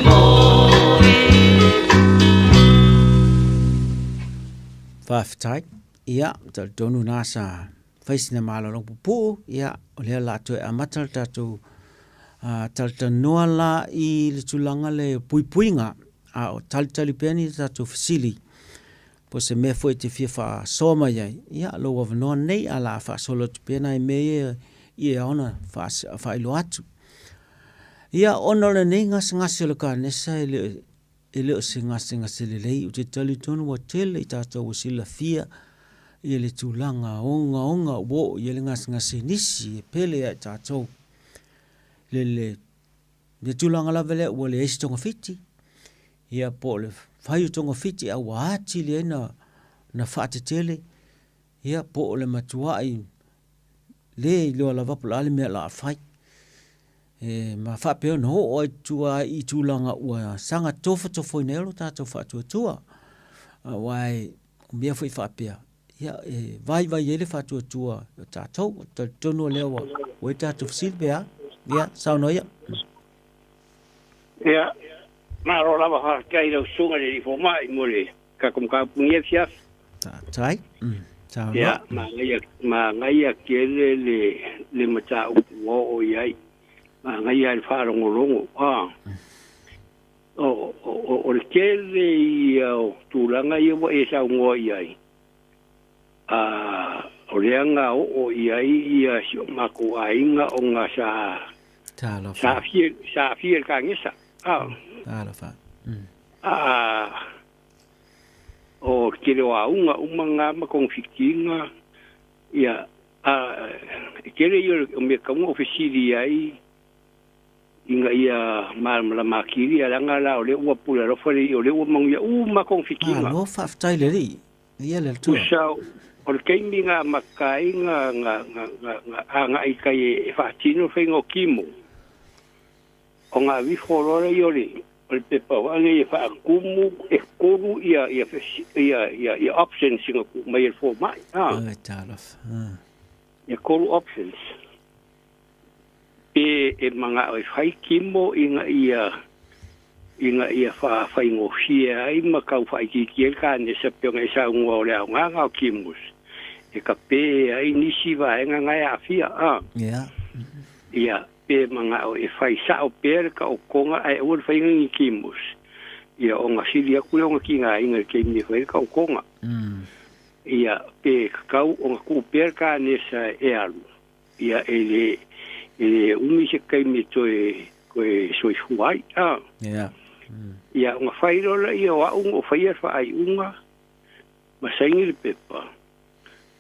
Faafetai. Ia, talitonu na sa fai sina malologa pupuu, ia, o lea o le a toe amata le tatou talatalanoa la i le tulaga le puipuiga, a o talitali pea ni tatou fesili po o se mea foi e te fia faasoa mai ai, ia, lou avanoa lenei, ae o le a faasolo atu pea nai mea ia e ao ona faailoa atu. Ia, ona o lenei gasegase o le kanesa e le E le o se gasegase lelei, ou te talitonu ua tele i tatou ua silafia ia le tulaga ogaoga ua oo i ai le gasegase i nisi e pele ia i tatou. Le, le, le tulaga lava lea ua leai se togafiti, ia po o le fai o togafiti a ua atili ai na, na faatetele, ia po o le matuai le iloa lava po o le a le mea o le a fai. E ma faapea ona oo ai tua i tulaga ua saga tofotofoina ai lo tatou faatuatua. Aua e o mea foi faapea, ia e vaivai ai le faatuatua o tatou. Ou te talitonu o lea ua ua i ai tatou fesili pe a? Ia, saunoa ia. Ia, malo lava faafetai i lau susuga i le Alii Fomai mo le tatou mataupu i lenei afiafi. Faafetai. Saunoa. Ia, manaia, manaia tele le, le mataupu ua oo i ai. Manaia le faalogologo. A, o, o, o le tele ia o tulaga ia ua e saunoa i ai, a, o lea na oo i ai ia si o matou aiga ona sa, Talofa. sa aafia, sa aafia i le kanesa. A, Talofa. a, o le tele o auga uma na ma togafitiga, ia, a, e tele ia o mea tatau ona ou fesili ai ina ia malamalama atili, ae leaga la o lea ua pule alofa le Alii, o lea ua manuia uma togafitiga. Malo faafetai i le Alii. Ia le Atua. Tusa o le taimi na amata ai na, na, na, na, na agai i tai e faatino le faiga o kimo, Ona aveifo loa lea o le o le pepa foi lenei e faatumu e tolu ia ia ia ia ia options na tuu mai e le fomai a. Oi talofa. E tolu options. Pe e manao e fai kimo ina ia ina ia faafaigofie ai ma tau faaitiitia ai le kanesa pei ona e saunoa o le aoga o kimos e kape ai nisi vaega na e aafia a. Ia. Ia Pe manao e fai sao pea le taotoga ae aua le faiga ni kimos, ia ona sili atu lea ona tigaina i le taimi e fai ai le taotoga. Ia pe tatau ona tuu pea le kanesa e alu, ia e le e le umi se taimi e toe toe soifua ai. A. Ia. Ia ona fai loa lea o au na ou faia le faaiuga ma saini le pepa,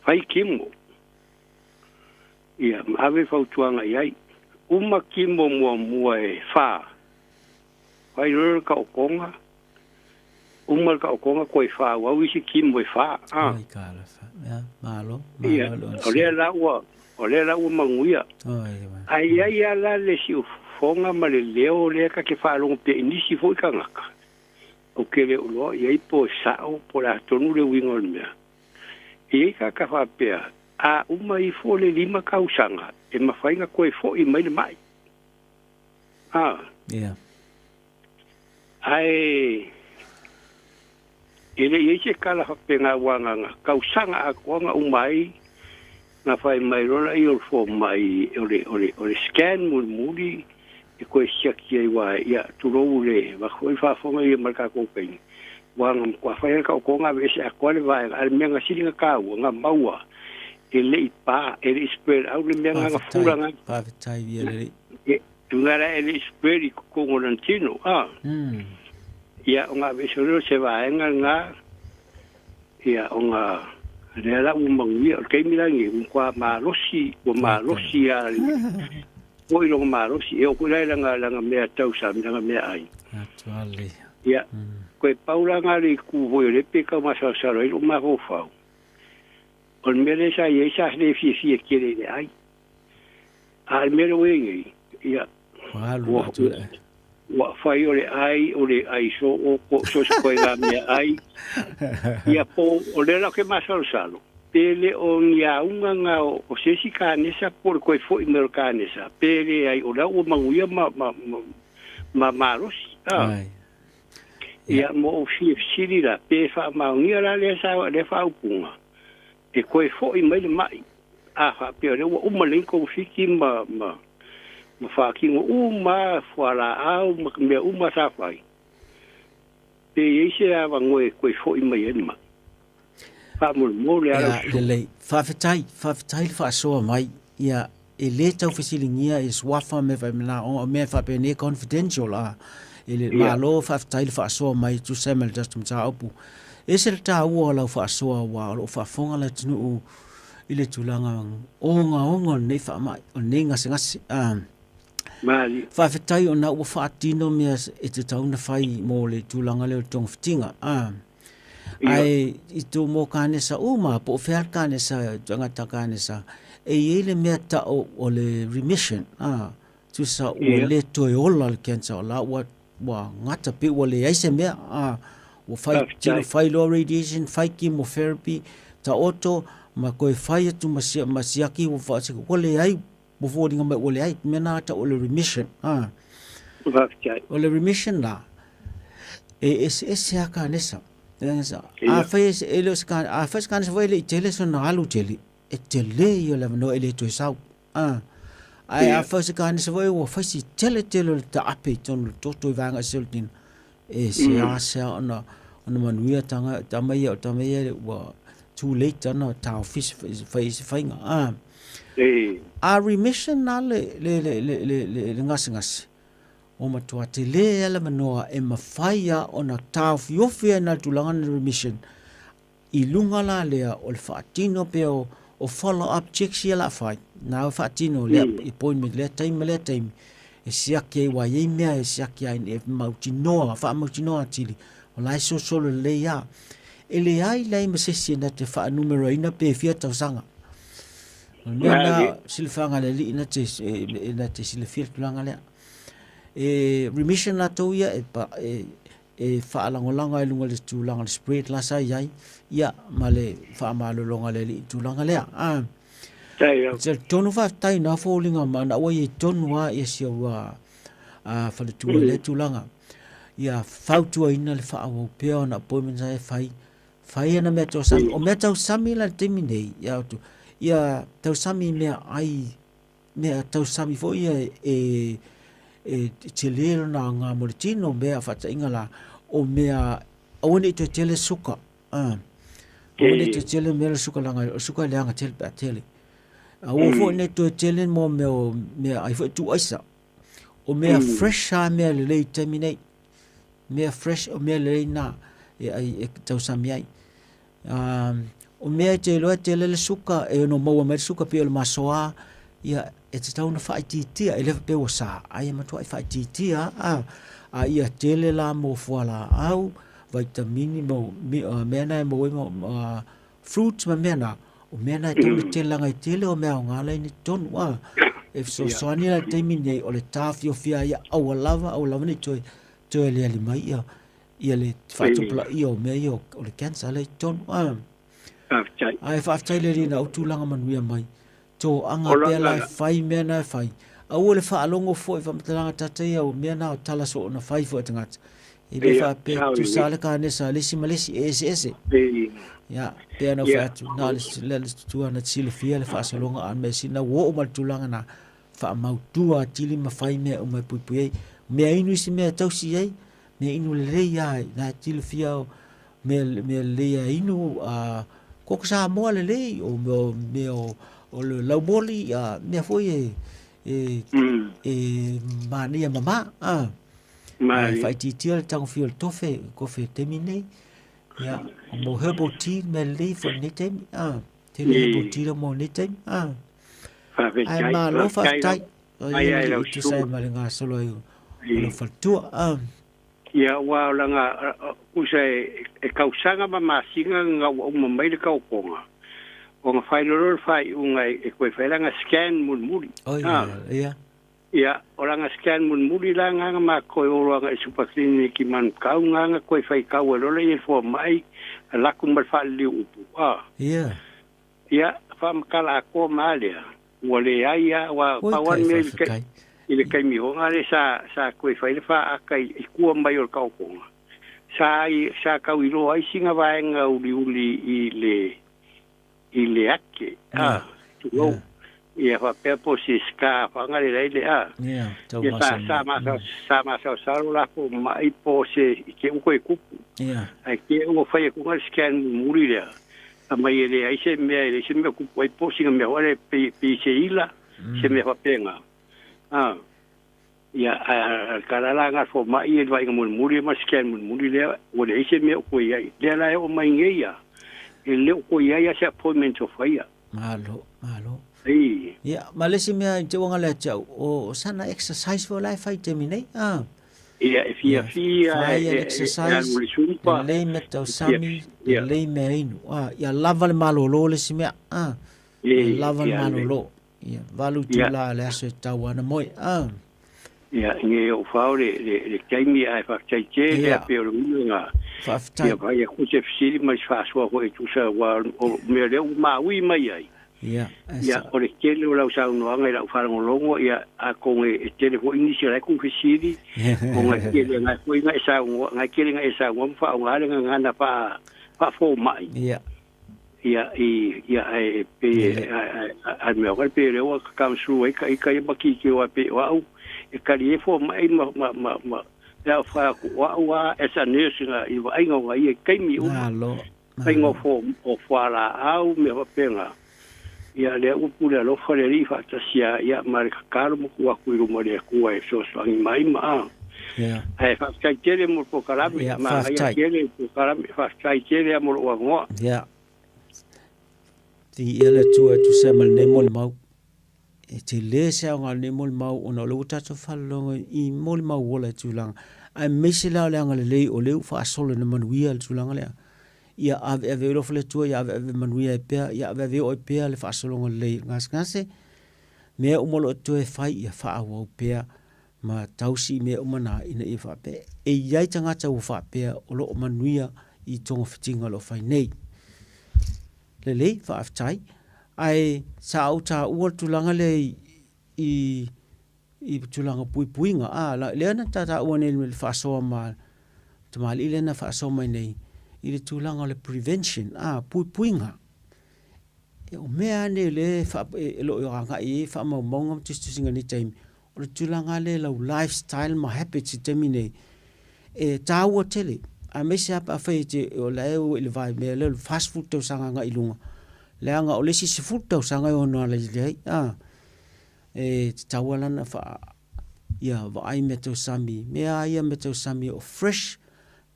fai kimo. Ia, ma ave fautuaga i ai. Uma kimo muamua e fa, fai loa le taotoga, uma le taotoga toe faaauau isi kimo e fa, a. Oi talofa. Ia, malo, Ia, malo le o lea onosai. la ua, o lea la ua manuia. Oi, oi. Ae i ai lava la le siufofoga ma le leo lea ta te faalogo pea i nisi foi tagata, ou te le o iloa i ai po o sao po o le a tonu le uiga o le mea. E i ai tagata faapea, A uma ifo le 5 tausaga, e mafai ona toe fo'i mai le ma'i. A. Ia. Ae e le i ai se tala faapena aua na ona tausaga atoa na uma ai na fai mai loa lea o le fomai o le, o le, o le scan mulimuli e toe siaki ai aua ia tulou le avatu foi le faafofoga ia ma le tatou taimi aua na matua fai lava le taotoga aveese atoa le vaega a o le mea na sili ona taua na maua e le i pa e le i spread out le mea na na fula na. Faafetai ia le alii. Tulaga la e le i spread i totonu o lona tino a. Ia ona aveese lea o se vaega lena ia ona lea la ua manuia. O le taimi la lenei ua matua malosi, ua malosi lava foi lona malosi. E oo foi la i lana, lana mea tausami, lana meaai. Ia, toe pau la lena le itu foi o lea pei e tau masalosalo ai lou mafaufau, o le mea lea sa i ai sa le fiafia tele i le ai. A o le mea lea ua i ai nei, ia, Ua alu atu le ai. Ua fai o le ai, o le ai soo, po o so o se koiga meaai. Ia po o lea la ou te masalosalo, pe le o ni auga na o se isi kanesa po o le toe foi mai o le kanesa, pe leai o lea ua manuia ma, ma, ma, ma malosi. A. Ai. Ia, mo ou fia fesili la, pe faamaonia la lea sa, lea faaupuga, e toe foi mai le mai, a faapea o lea ua uma nei togafiti ma, ma, ma faatino uma fualaau ma mea uma sa fai, pe i ai se avanoa e toe foi mai ai le mai. Faamolemole lava lau Ia, lelei. Faafetai, faafetai le faasoa mai. Ia, e le tau fesiligia ia suafa ma mea faapena, ona o mea faapenei e confidential, a. E le, malo faafetai le faasoa mai e tusa ai ma le tatou mataupu. E ese le taua o lau faasoa aua o lo o faafofoga le atunuu i le tulaga ogaoga o lenei faamai, o lenei gasegase. A. Malie. Faafetai ona ua faatino mea e tatau ona fai mo le tulaga lea o le togafitiga. A. Ae i tō mō kanesa uma, po o fea le kanesa, tagata kanesa, e i ai le mea tau o le remission, a, tusa ua le toe ola le cancer, o la ua, ua gata pe ua leai se mea, a, ua fai, tino fai loa radiation, fai chemotherapy, taoto, ma toe fai atu ma, ma siaki, ua, ua leai, ua foliga mai ua leai, mea na tau o le remission, a. Faafetai. O le remission la, e eseese lava kanesa. Afai e le o se kanesa, afai se kanesa foi e le i tele sona alu tele, e tele ia o le avanoa e le toe sau. A. Ae afai o se kanesa foi ua fai si tele tele o le taape i totonu o le toto i vaega eseese o le tino, e seasea ona ona manuia tanga tama ia o tama ia ua too late ana taofi fai se faiga. A. A remission la le le le le le le, le gasegase, ua matua tele lava le avanoa e mafai lava ona taofiofi ai na le tulaga na remission i luga la lea o le faatino pea o, o follow up checks ia la fai. Na o faatino lea appointment lea taimi ma lea taimi e siaki ai aua e i ai mea e siaki ai e mautinoa, faamautinoa atili o la e solosolo lelei lava. E leai leai ma se isi e na te faanumeraina pe fia tausaga. O le mea lena, silafaga a le Alii na te, e, na te silafia le tulaga lea. E remission latou ia e, e, e faalagolago ai i luga o le tulaga o le spread la sa i ai, ia, ma le faamalologa a le Alii i le tulaga lea. Ah. Talitonu faafetai na foliga ma na ua i ai tonu lava ia si au a faletua i lea tulaga. Ia fautuaina le faaauau pea ona appointments e fai. Fai ana mea tausami. O mea tausami la i le taimi nei, ia atu, ia tausami i mea ai, mea tausami foi ia e, e tele lona aoga mo le tino, mea faataʻiga la, o mea aua ne i toe tele suka. Ah. Aua ne i toe tele mea le suka leaga o suka e leaga tele pe a tele. Aua foi ne i toe tele mo mea o mea ai foi tuu aisa. O mea fresh lava mea lelei i taimi nei. Mea fresh o mea lelei na e ai e tausami ai. Um, o mea e te iloa e tele le suka, e ono maua mai le suka pei o le masoa, ia e tatau ona faaitiitia, e le faapea ua sa, ai e matuai faaitiitia, a, a ia tele la mo fualaau, vaitamini ma mea na e maua ai ma fruits ma mea na, o mea na e tatau ona tele leaga e tele o mea aoga la i totonu, a, e fesoasoani la i le taimi nei o le taofiofia ia aua lava, aua lava ne i toe, toe aliali mai ia, ia le faatupulaia o mea ia o le cancer la i totonu, a. Faafetai. Ae faafetai le Alii na ou tulaga manuia mai. Toaga pea la e fai mea na e fai. Aua le faalogo foi i faamatalaga tata ia o mea na o tala soo na fai foi e tagata. E le faapea tutusa le kanesa a le isi ma le isi, e eseese. Ia, pei ona ou fai atu, na o le le tutua na te silafia le faasologa a mea sili na ua oo mai le tulaga na faamautua atili ma fai mea uma e puipui ai. Mea inu isi mea e tausi ai, mea inu lelei lava, na e silafia o mea, mea lelei a inu, a koko Samoa lelei, o mea, mea o, o le laumoli, a mea foi e, e, mm. e manaia mama. A, e faaitiitia le tagofia o le tofe, kofe taimi nei. Ia, o mo herbal tea, mea lelei foi lenei taimi. A, tele herbal tea la mo lenei taimi. A, ai malo faafetai. Ai ai lau tusa ai ma le gasolo ai o lau faletua. A. Ia, aua o lana, tusa e tausaga ma masina na ua uma mai le taotoga, ona fai loa lea o le faaiuga e toe fai lana scan mulimuli. Oh, ia, ia. Ia, o lana scan mulimuli la lena na matou toe olo agai i le super clinic i Manukau, na na toe faitau ai loa lea i le fomai, alu atu ma le faaliliu upu. A. Ia. Ia, faamatala atoa ma a lea, ua leai lava, aua Oi pau lava kai le mea faafetai. i le taimi ona lea sa, sa toe fai le faata i tua mai o le taotoga, sa, sa tau iloa ai sina vaega uliuli i le, i le ake, a, tulou, ia faapea po o se scar faagale ai le a. Ia, tau Ia, sa, masani sa, mai. masa, sa masalosalo latou mai po o se, i te i ua toe tupu. Ia. Ae te i ua fai atu le scan mulimuli lea, aumai e leai se mea, e leai se mea o tupu ai po o sina mea foi lea pei, pei se ila, se mea faapena. A, ia, ae o le tala la lena a le fomai i le vaaiga mulimuli ma le scan mulimuli lea, ua leai se mea o toe i ai. Lea la e oo mai nei ia, e le o toe i ai lava se appointment o faia. Malo, malo. Ei. Ia, ma le isi mea i te uaga lea te au, o sana exercise foi la e fai i taimi nei, a. Ia, e fiafia, Fai e, le e, e exercise, alu i le sumpa. lelei mea tausami, Ia. lelei mea inu. A, ia lava le malolo le isi mea, a. Ia Ei, lava le ia, lelei. malolo. Ia, valu itula o le aso e tatau ana moe. A. Ia, nge ou fao le, le, le taimi ae faafetai tele Ia. a pei o le uiga Faafetai. ia fai atu se fesili ma se faasoa foi e tusa aua o mea lea ua maui mai ai. Ia, e Ia, sa. o le tele o lau saunoaga i lau faalogologo, ia, atonu e tele foi nisi o la e tuufesili, ona e tele na foi na e saunoa, na e tele na e saunoa ma faaaoga le gagana faa, faafomai. Ia. Ia, i, ia, ae pei e, a le mea foi pei o lea ua kakamasulu ai ka ika ia ma kikio ai pei o au e kali ai fomai ma, ma, ma, ma, le au whai aku o au a as a nurse nga i vaaiga o nga ia i taimi uma. Malo, Faiga o malo. fo, o fualaau mea faapena. Ia lea ua pule alofa le Alii faatasi a ia ma le tatalo ma tuu atu i luma o le Atua e fesoasoani mai ma a. Ia. Ae faafetai tele mo le polokalame, Ia, manaia faafetai. tele le polokalame, faafetai tele lava mo lou avanoa. Ia. Viia le Atua e tusa ai ma lenei molimau. E tele se aoga o lenei molimau ona o lea ua tatou faalologo i molimau ola i tulaga, aemaise la o le agalelei o lea ua faasolo ina manuia le tulaga lea. Ia aveave alofa le Atua, ia aveave manuia ai pea, ia aveave oo ai pea le faasologa lelei i le gasegase. Mea uma o lo o toe fai, ia faaauau pea ma tausi i mea uma na ina ia faapea e i ai tagata ua faapea o lo o manuia i togafitiga o lo o fai nei. Lelei, faafetai. Ae sa ou taua le tulaga lea i, i, i tulaga puipuiga. A, la, lea na taua nei le faasoa ma tamalii lea na faasoa mai nei i le tulaga o le prevention, a, puipuiga. E, o mea lava nei o lea e, faa, e, e lo o agai i ai faamaumauga ma tusitusiga i lenei taimi, O le tulaga lea i lau lifestyle ma habits i taimi nei, e taua tele, aemaise lava pe afai e te, o la e ua i le vaimea lea o le 40 tausaga agai i luga, leaga o le isi 10 tausaga e ono ala i ai, a, e tatau lava la ona faa, ia vaai mea tausami, mea lava ia mea tausami o fresh,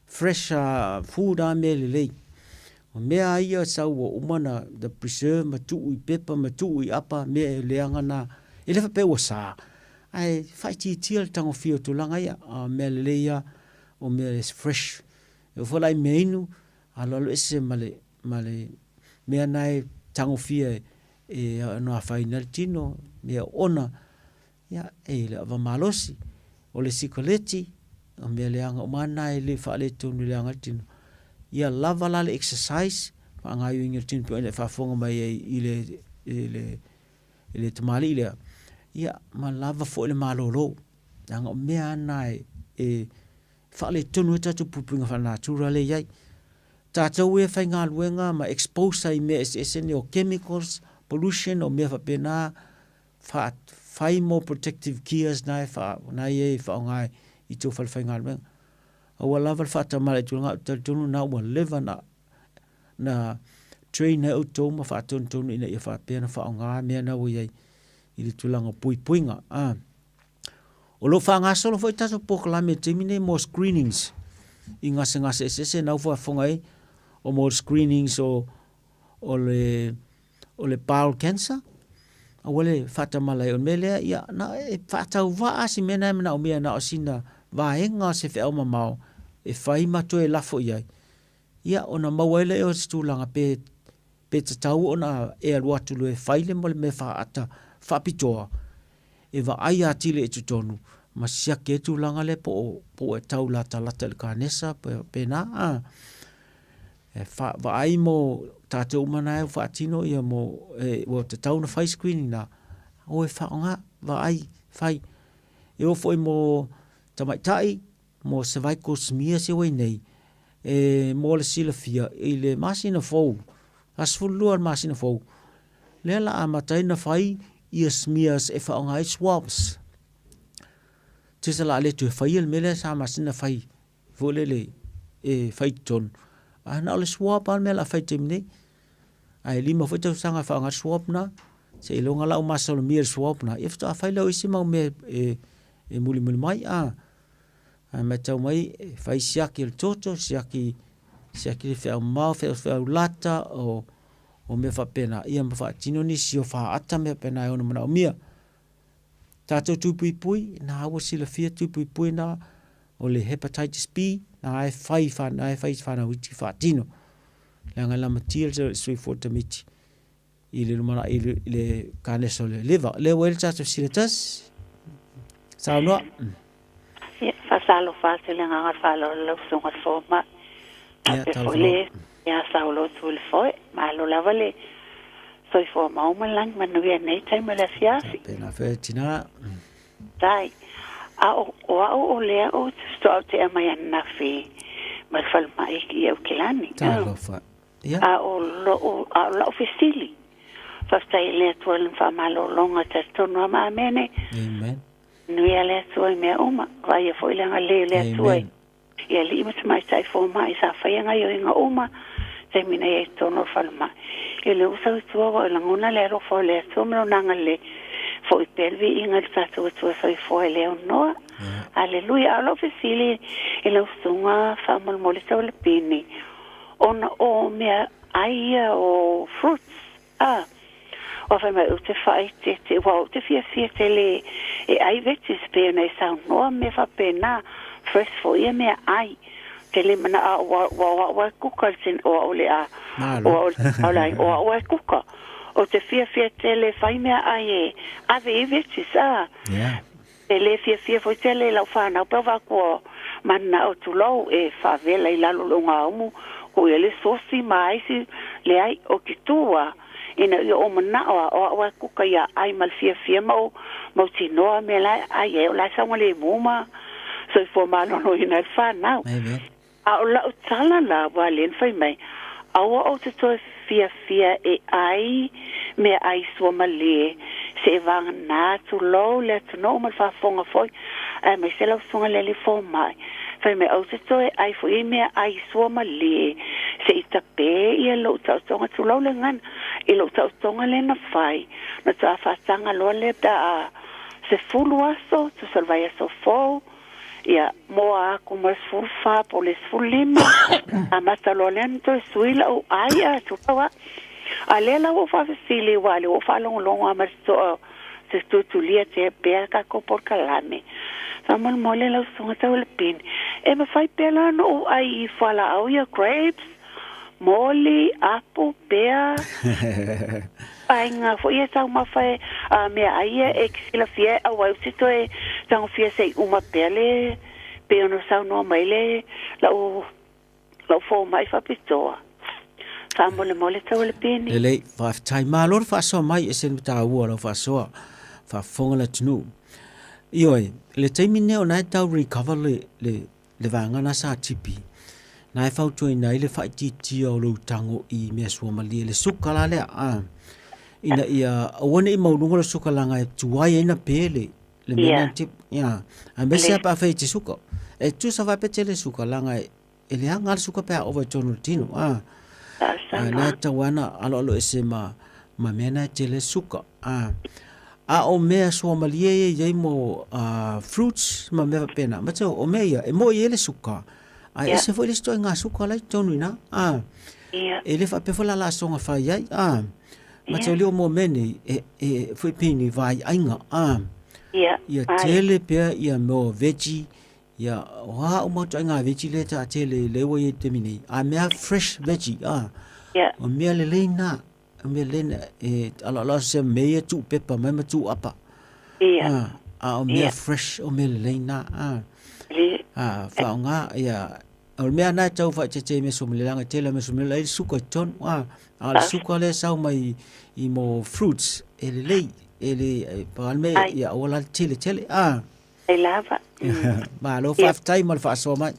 Fresh food a mea lelei. O mea a ia sau ua uma na the preserve ma tuu i pepa ma tuu i apa mea e leaga na e le faapea ua sa ae faaitiitia le tagofia o tulaga ia. A mea lelei a o mea e fresh. E oo foi la i mea inu aloalo ese ma le ma le mea na e tagofia e ono afaina ai le tino, mea oona Ia, e le ava malosi, o le sikoleti, o mea leaga uma lava na e le faaletonu i le aga tino. Ia lava la le exercise Faagaoioiga o le tino pei ona e faafofoga mai ai i le, i le, i le tamalii lea, ia, ma lava foi le malolo. Leaga o mea lava na e, e faaletonu ai tatou puipuiga faalenatura lea e i ai. Tatou e faigaluega ma expose ai i mea eseese nei o chemicals, pollution, o mea faapena, fa, fai mo protective gears na e fa, na e e faaaoga i tou fale faigaluega. Aua lava le faatamala i tulaga, ou te talitonu na ua leva na, na train ai outou ma faatonutonu ina ia faapea ona faaaoga mea na ua i ai i le tulaga o puipuiga. Ah. O lo o faagasolo foi tatou polokalame i le taimi nei mo screenings i gasegase eseese na ua faafofoga ai o mo screenings o, o le, o le bowel cancer, aua le faatamala ai. O le mea lea, ia, na e faatauvaa si mea na e manaomia na o sina vaega o se feau mamao e fai ma toe lafo i ai, ia, ona maua ai lea o se tulaga pe, pe tatau ona e alu atu loa e fai le mo le mea faata faapitoa e vaai atili i totonu ma siaki ai tulaga lea po o, po ua e tau latalata i le kanesa pena, a. E fa, vaai mo tatou uma na e faatino ia mo, e, ua tatau ona fai screening na, o e faaaoga, vaai, fai. E oo foi mo tamaitai, mo cervical smear se ua i nei, e mo le silafia i le masina fou, aso 12 o le masina fou, lea la amata ai ona fai ia smears e faaaoga ai swabs. Tusa la le toe faia le mea lea sa masina fai foi lele e fai i totonu, ae na o le swab lava le mea o le a fai i le taimi nei. Ae lima foi tausaga e faaaoga ai le swab lena, seiloga la ua masalomia le swab lena, ia faatoa fai lea o isi mau mea e, e mulimuli mai. A, ae matau mai, e fai siaki o le toto, siaki, siaki le feau mamao, feau, feau lata, o, o mea faapena, ia ma faatino nisi o faata mea faapena e ono manaomia. Tatou tui puipui, na ua silafia tui puipui na, o le hepatitis B, na e fai, na e fai whanau iti whaatino. Leaga e lamatia le soifua o le tamaiti i le lumanai i le, i le kanesa o le liver. Lea ua i le tatou silatasi. Saunoa. Ia, faatalofa atu i le agaga faaaloalo lau Susuga i le Fomai. Ia, Faapea talofa foi le lava. ia Saolotu i le foe. Malo lava le soifua mau ma le lagi manuia i lenei taimi o le afiafi. Faapena foi tina. Tai. A o, o au o lea ou te faatoa tea mai ananafi mai le falemai i Aukilani. Talofa. Ia. A o lou, a o lau fesili, faafetai i le Atua i lana faamalologa, talitonu lava ma amene. Amen. Manuia le Atua i mea uma. Vaaia foi le agalelei o le Atua i Amen. i alii ma tamaitai fomai sa faia gaioiga uma taimi na i ai totonu o le falemai. I le ua sau i tua ua lagona le alofa o le Atua ma lona agalelei, foi pea le viiga i le tatou Atua soifua e le aunoa. Aleluia. A o lau fesili i lau susuga faamolemole Taualapini, ona o mea ai ia o fruits, a, ua fai mai ou te faaeteete, aua ou te fiafia tele e ai veggies pei ona e saunoa mea faapena, fresh foi ia mea ai. Ou te le manao ua ua o au a e kuka le o au le a Malo. o au o le o au a e kuka. Ou te fiafia tele e fai mea ai e ave i veggies, a. Yeah. E le fiafia foi tele i lau fanau pe avakua manao tulou e faavela i lalo o le ogaumu ko ia le sosi ma aisi leai o ke tua ina ia o manao a o au e kuka ia ai ma le fiafia ma o mautinoa mea la e ai ai o la e saogalemu ma soifua maloloina ai le fanau. Amen. A o lau tala la ua lea na fai mai, aua ou te toe fiafia e ai mea ai suamalie, se e vagana tulou le atunuu ma le faafofoga foi, aemaise lau susuga le alii fomai. Fai mai, ou te toe ai foi i mea ai suamalie, se i tape ia lou taotoga, tulou le gagana, i lou taotoga lea na fai, na toa faataga loa lea pe a 10 aso, tusa o le vaiaso fou, Ia, moa aku ma le 14 po o le 15, amata loa lea ona toe sui lau ai a tulou a. A lea la ua ou faafesili aua o lea ua ou faalogologo lava ma le totoa se tutulia tea pea tatou polokalame. Faamolemole lau Susuga Taualapini, e mafai pea la ona ou ai i fualaau ia grapes, moli, apo, pea, aiga foi ia taumafa e a meaai ia e te silafia e auai ou te toe tagofia se i uma pea le pei ona saunoa mai le lau lau fomai faapitoa. Faamolemole Taualepeni. Lelei, faafetai. Malo le faasoa mai, e ese le taua o lau faasoa, faafofoga le atunuu. Ioe, i le taimi lenei o na e tau recover le, le, le vaega na sa tipi, na e fautuaina ai le faaitiitia o lou tago i mea suamalie, le suka la lea, a, ina ia aua ne i maualuga le suka leaga e tuai ai na pe le, le mea na tipi. Ia, aemaise lava pe afai e te suka. E tusa faapea tele suka leaga e, E leaga lava le suka pe a ova i totonu o le tino, a. A na e tatau lava ona aloalo ese ma, ma mea na e tele le suka, a. A o mea suamalie ia e i ai mo fruits ma mea faapena, matou, o mea ia, e moi e i ai le suka, ae ese foi le isi ituaiga suka la e i totonu i ina, a. E le faapea foi la o le a soona fai ai, a. Matou lio mo mea nei, e, e foi pei ni vaiaiga, a. Ia tele pea ia mea o veggie, Ia, o a uma ituaiga veggie lea e taatele lea ua i ai i le taimi nei, a mea fresh veggie, a. O mea lelei na, o mea lelei na, e aloalo se mea ia tuu pepa mai ma tuu apa. A, a o mea fresh, o mea lelei na, a. A, faaaoga, ia, o le mea na e tau faaeteete i measomele, leaga e tele lava measomele la e i ai le suka i totonu, a. A o le suka lea e sau mai i mo fruits, e lelei, e le, e pau lava le mea, ia aua la le tele tele, a. Ai lava. Malo faafetai mo le faasoa mai.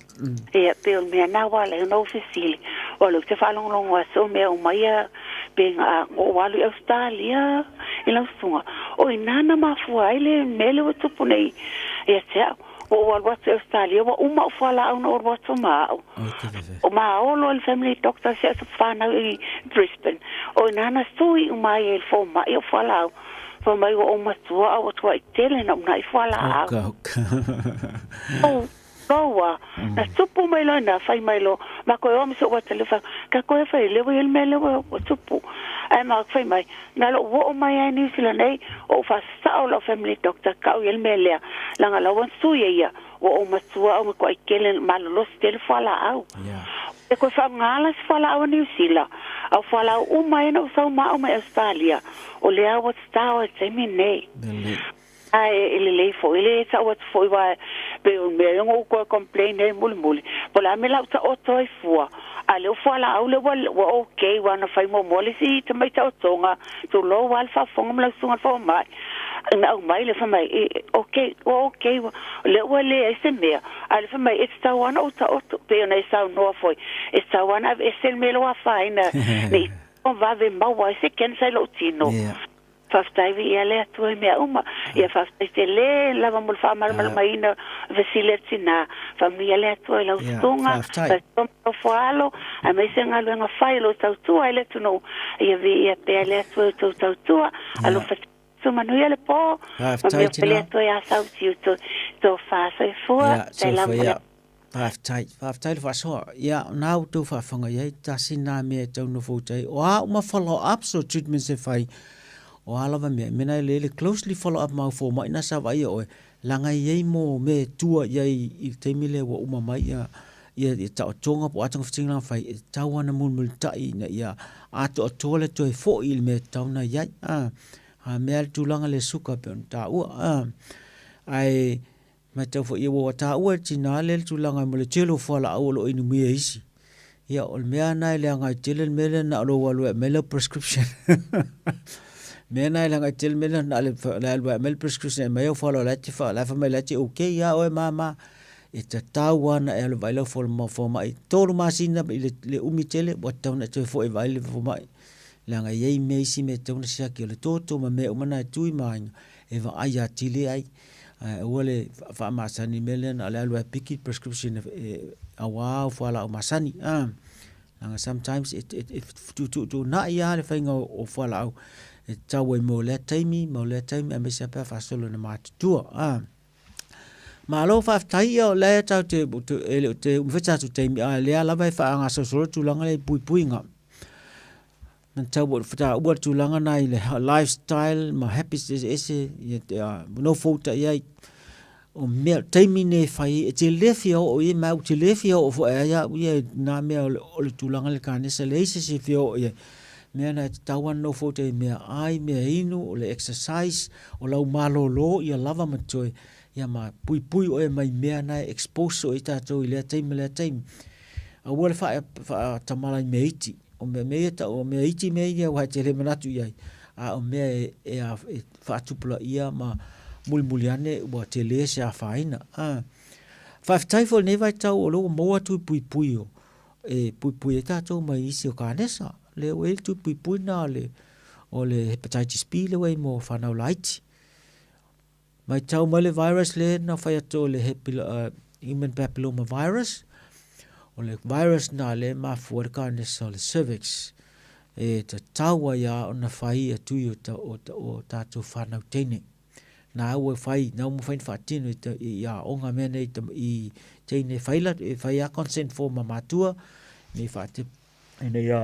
Ia, pei o le mea na ua ala ai ona ou fesili, ua lou te faalogologo atu o mea uma ia pe na ou alu i Ausetalia i lau susuga, o i ina na mafua ai le mea lea ua tupu nei ia te au. Ua ou alu atu i Ausetalia ua uma ou fualaau na ou alu atu ma au. O maolo le family doctor si au whanau i Brisbane. O ina na sui uma ai e le fomai o fualaau. Fai mai ua ou matua a ua tuai tele na unaʻi fualaau. Oka, oka. Ou, loa, na tupu mai loa ina, fai mai loa, ma koe oa ma soʻu ata le fa, ka koe fai le ua i ai le mea lea ua, ua tupu. Ae ma fai mai, na lou oo mai ai New Zealand nei, o ou faasao lau family doctor kau i ai le mea lea, leaga la ua sui e ia, ua ou matua a ua matuai tele, malolosi tele fualaau. Yeah. E koe faaaoga la se fualaau a Niu Sila, a o fualaau uma ai na ou sau ma au mai Ausetalia, o lea ua tatao i le taimi lenei. Lelei. Ae e lelei foi le tau atu foi aua pei o le mea ia na ou toe complain ai mulimuli, po o le a le mea o le a ou taoto ai fua, a o lea ua fualaau lea ua, ua okay aua na fai muamua le isi tamai taotoga, tulou lava le faafofoga ma lau susuga i le fomai, na aumai lea fai mai, e, okay, ua okay, ua, lea ua leai se mea, A o le fai mai, e tatau lava ona ou taoto, pei ona e saunoa foi, e tatau lava ona aveese le mea lea ua afaina, ne i vave maua ai se cancer i lou tino. Yeah. Faafetai viia le Atua i mea uma. Ia faafetai tele lava mo le faamalamalamaina o fesili a le tina. Faamanuia le Atua i lau Yeah, susuga, faafetai. faafetai mo lau foaalo, aemaise galuega fai o lo tautua ai le atunuu. Ia viia pea le Atua i outou tautua. Yeah. Alofa Tu manuia le po. Faafetai Manuia tina. Le Atua ia sauti u to to fa soifua. Ia, Tai soifua lava ia. Faafetai, faafetai le faasoa. Ia, na outou faafofoga i ai, tasi na mea e tau nofo uta ai. O a uma follow-ups o treatments e fai, o a lava mea, mena e lele closely follow up ma au fomai na sa vaaia oe, leaga e i ai mo mea e tua i ai i le taimi lea ua uma mai ia ia ia taotoga po o a togafitiga na fai, e tatau lava ona mulimulitai ina ia atoatoa le toe foi i le mea e tatau ona i ai. A, a mea le tulaga le suka pei ona taua. A, ae matau foi ia ua taua e le tina lea le tulaga mo le tele o fualaau o lo o inumia e isi. Ia, o le mea lena e leaga ai tele le mea lea na o lou alu e aumai lau prescription. mea lena e leaga ai tele le mea lea na o le alu e aumai le prescription e aumai au fualaau la e te fa, la e fai mai la e te okay lava oe mama. E tatau lava ona e alu e vaai lau fomai 3 masina i le umi tele ua tatau ona e toe foi e vaai le fomai. Leaga e i ai mea isi mea e tatau ona siaki o le toto ma mea uma na e tui ma aiga e vaai atili ai. Ae aua le faamasani i le mea lea na o le alu lava e piki le prescription e aua au fualaau masani. Leaga sometimes e fetuutuunai lava le faiga o fualaau e tatau ai mo lea taimi ma lea taimi aemaise lava pe a faasolo ina matutua. Malo faafetai ia o lea tatou te, e le o te umi foi tatou taimi, a o lea lava e faagasolosolo le tulaga lea i puipuiga. Matau ua taua le tulaga na i le lifestyle ma habits eseese, ia te nofo uta i ai. O mea, taimi nei e fai ai, e te le fia oo i ai, ma ou te le fia oo foi ai au ia i nā mea o le tulaga le kanesa, leai se isi e fia oo i ai. Mea na e tatau lava ona nofo uta i mea ai, mea inu, o le exercise, o lau malōlō ia lava ma toe, ia ma puipui oe mai mea na e expose oe i tatou i lea taimi ma lea taimi. Aua le faatamala i mea iti. O mea mea ia tau, o mea iti mea ia aua e te le manatu i ai, a o mea e, e, e faatupulaia ma mulimuli ane ua tele se afaina. A. Faafetai foi i lenei vaitau o lea ua maua tui puipui o, e puipui ai tatou mai isi o kanesa. Lea ua i ai le tui puipui lena o le, o le hepatitis B lea ua i ai mo fanau laiti. Matau mai le virus lea na fai atu o le human papilloma virus, o le virus na lea e mafua le kanesa o le cervix. E tatau ai lava ona fai ia tui o, ta, o, ta, o tātou whānau teine. Nā ua fai, nā ua mawhai na whaatino i, ta, i aoga mea nei i, i teine whai la, e whai a consent form a mātua, nei whaate, ina ia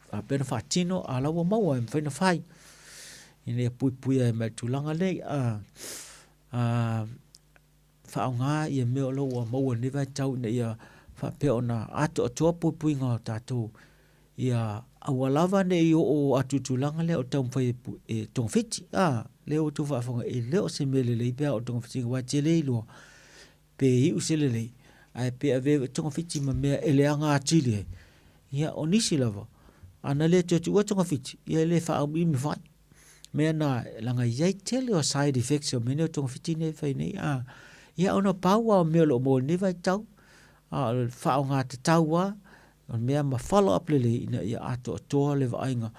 faapea ona faatino a la ua maua e mafai ona fai ina ia puipuia ai mai le tulaga nei a a faaaoga ia mea o lo ua maua i lenei vaitau ina ia faapea ona atoatoa puipuiga o tatou ia aua lava ne i oo atu i tulaga lea o taumafai e, e togafiti a lea ua tou faafofoga e le o se mea lelei pe a oo togafitiga aua e tele iloa pe iu se lelei, ae pe avea togafiti ma mea e leaga atili ai. Ia, o nisi lava, ana le toe tuua togafiti, ia e le faaumiumi fai. Mea na, leaga e i ai tele o side effects o mea nei o togafiti nei e fai nei. A, ia ona pau lava o mea o lo o maua i lenei vaitau, a o le faaaoga tatau lava, o le mea ma follow up lelei ina ia atoatoa le vaaiga,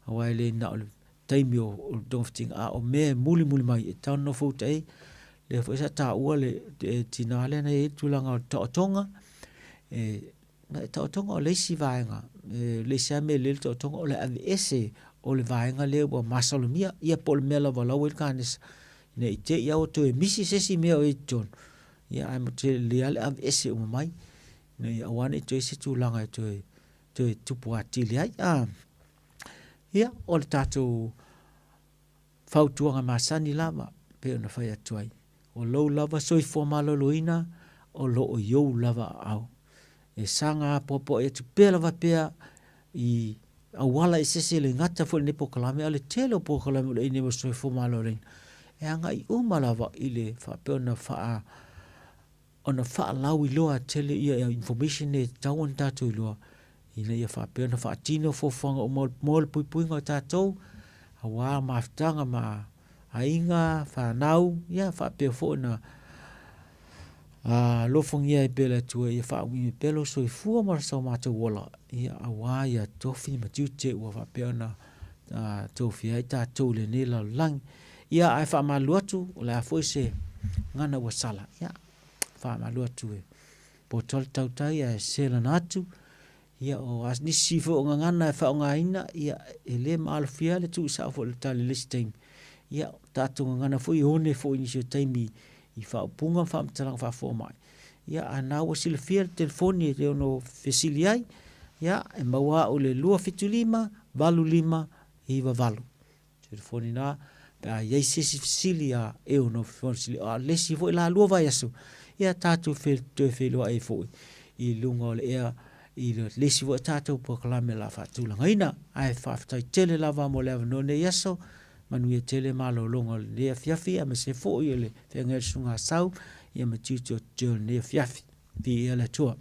aua e le na o le taimi o le togafitiga, a o mea e mulimuli mai e tatau ona nofo uta ai. Lea foi sa taua le tinā lea na i ai le tulaga o le taotoga, e, na, taotoga o le isi vaega, e, le isi lava mea lelei le taotoga o le aveese o le vaega lea ua masalomia, ia po o le mea lava la ua i le kanesa, ina i te i lava ua toe misi se isi mea o i ai i totonu, ia ae matua lelei lava le aveese uma mai, ina ia aua ne i toe i ai se tulaga e toe, toe tupu atili ai. A, ia, o le tatou fautuaga masani lava, pei ona fai atu ai, o lou lava soifua maloloina o lo o i ou lava aao. E saga apoapoai atu pea lava pea i auala eseese e le gata foi i lenei polokalame, a o le tele o polokalame o le ai nei mo le soifua maloloina, e agai uma lava i le faapea ona faa ona faalauiloa tele ia information nei e tatau ona tatou iloa ina ia faapea ona faatino fuafuaga uma mo le puipuiga o tatou aua mafutaga ma aiga, fanau, ia faapea foi ona alofagia ai pea le Atua ia faaumiumi pea lou soifua ma so matou ola, ia aua ia tofi ma tiute ua faapea ona tofia ai tatou i lenei lalolagi. Ia, ae faamalu atu, o le a foi se gagana ua sala. Ia, faamalu atu e poto le tautai ae selana atu. Ia, o nisi foi o gagana e faaaogaina, ia, e le maalofia le tuusao foi o le tali i le isi taimi. Ia, o tatou gagana foi e one foi i nisi o taimi i faaupuga ma faamatalaga faafomai. Ia, a na ua silafia le telefoni e ono fesili ai, ia, e maua au i le 275 85 98. Telefoni na, pe a i ai se isi fesili a e ono fesili, a o le isi foi la lua vaiaso, ia tatou fe, toe feiloai ai foi i luga o le ea i le isi foi tatou polokalame o le a faatulagaina. Ae faafetai tele lava mo le avanoa nei aso, manuia tele malologa o lenei afiafi aemaise foi o le feagai o le Susuga Asau ia ma tiute o tetee o lenei afiafi. Viia le Atua.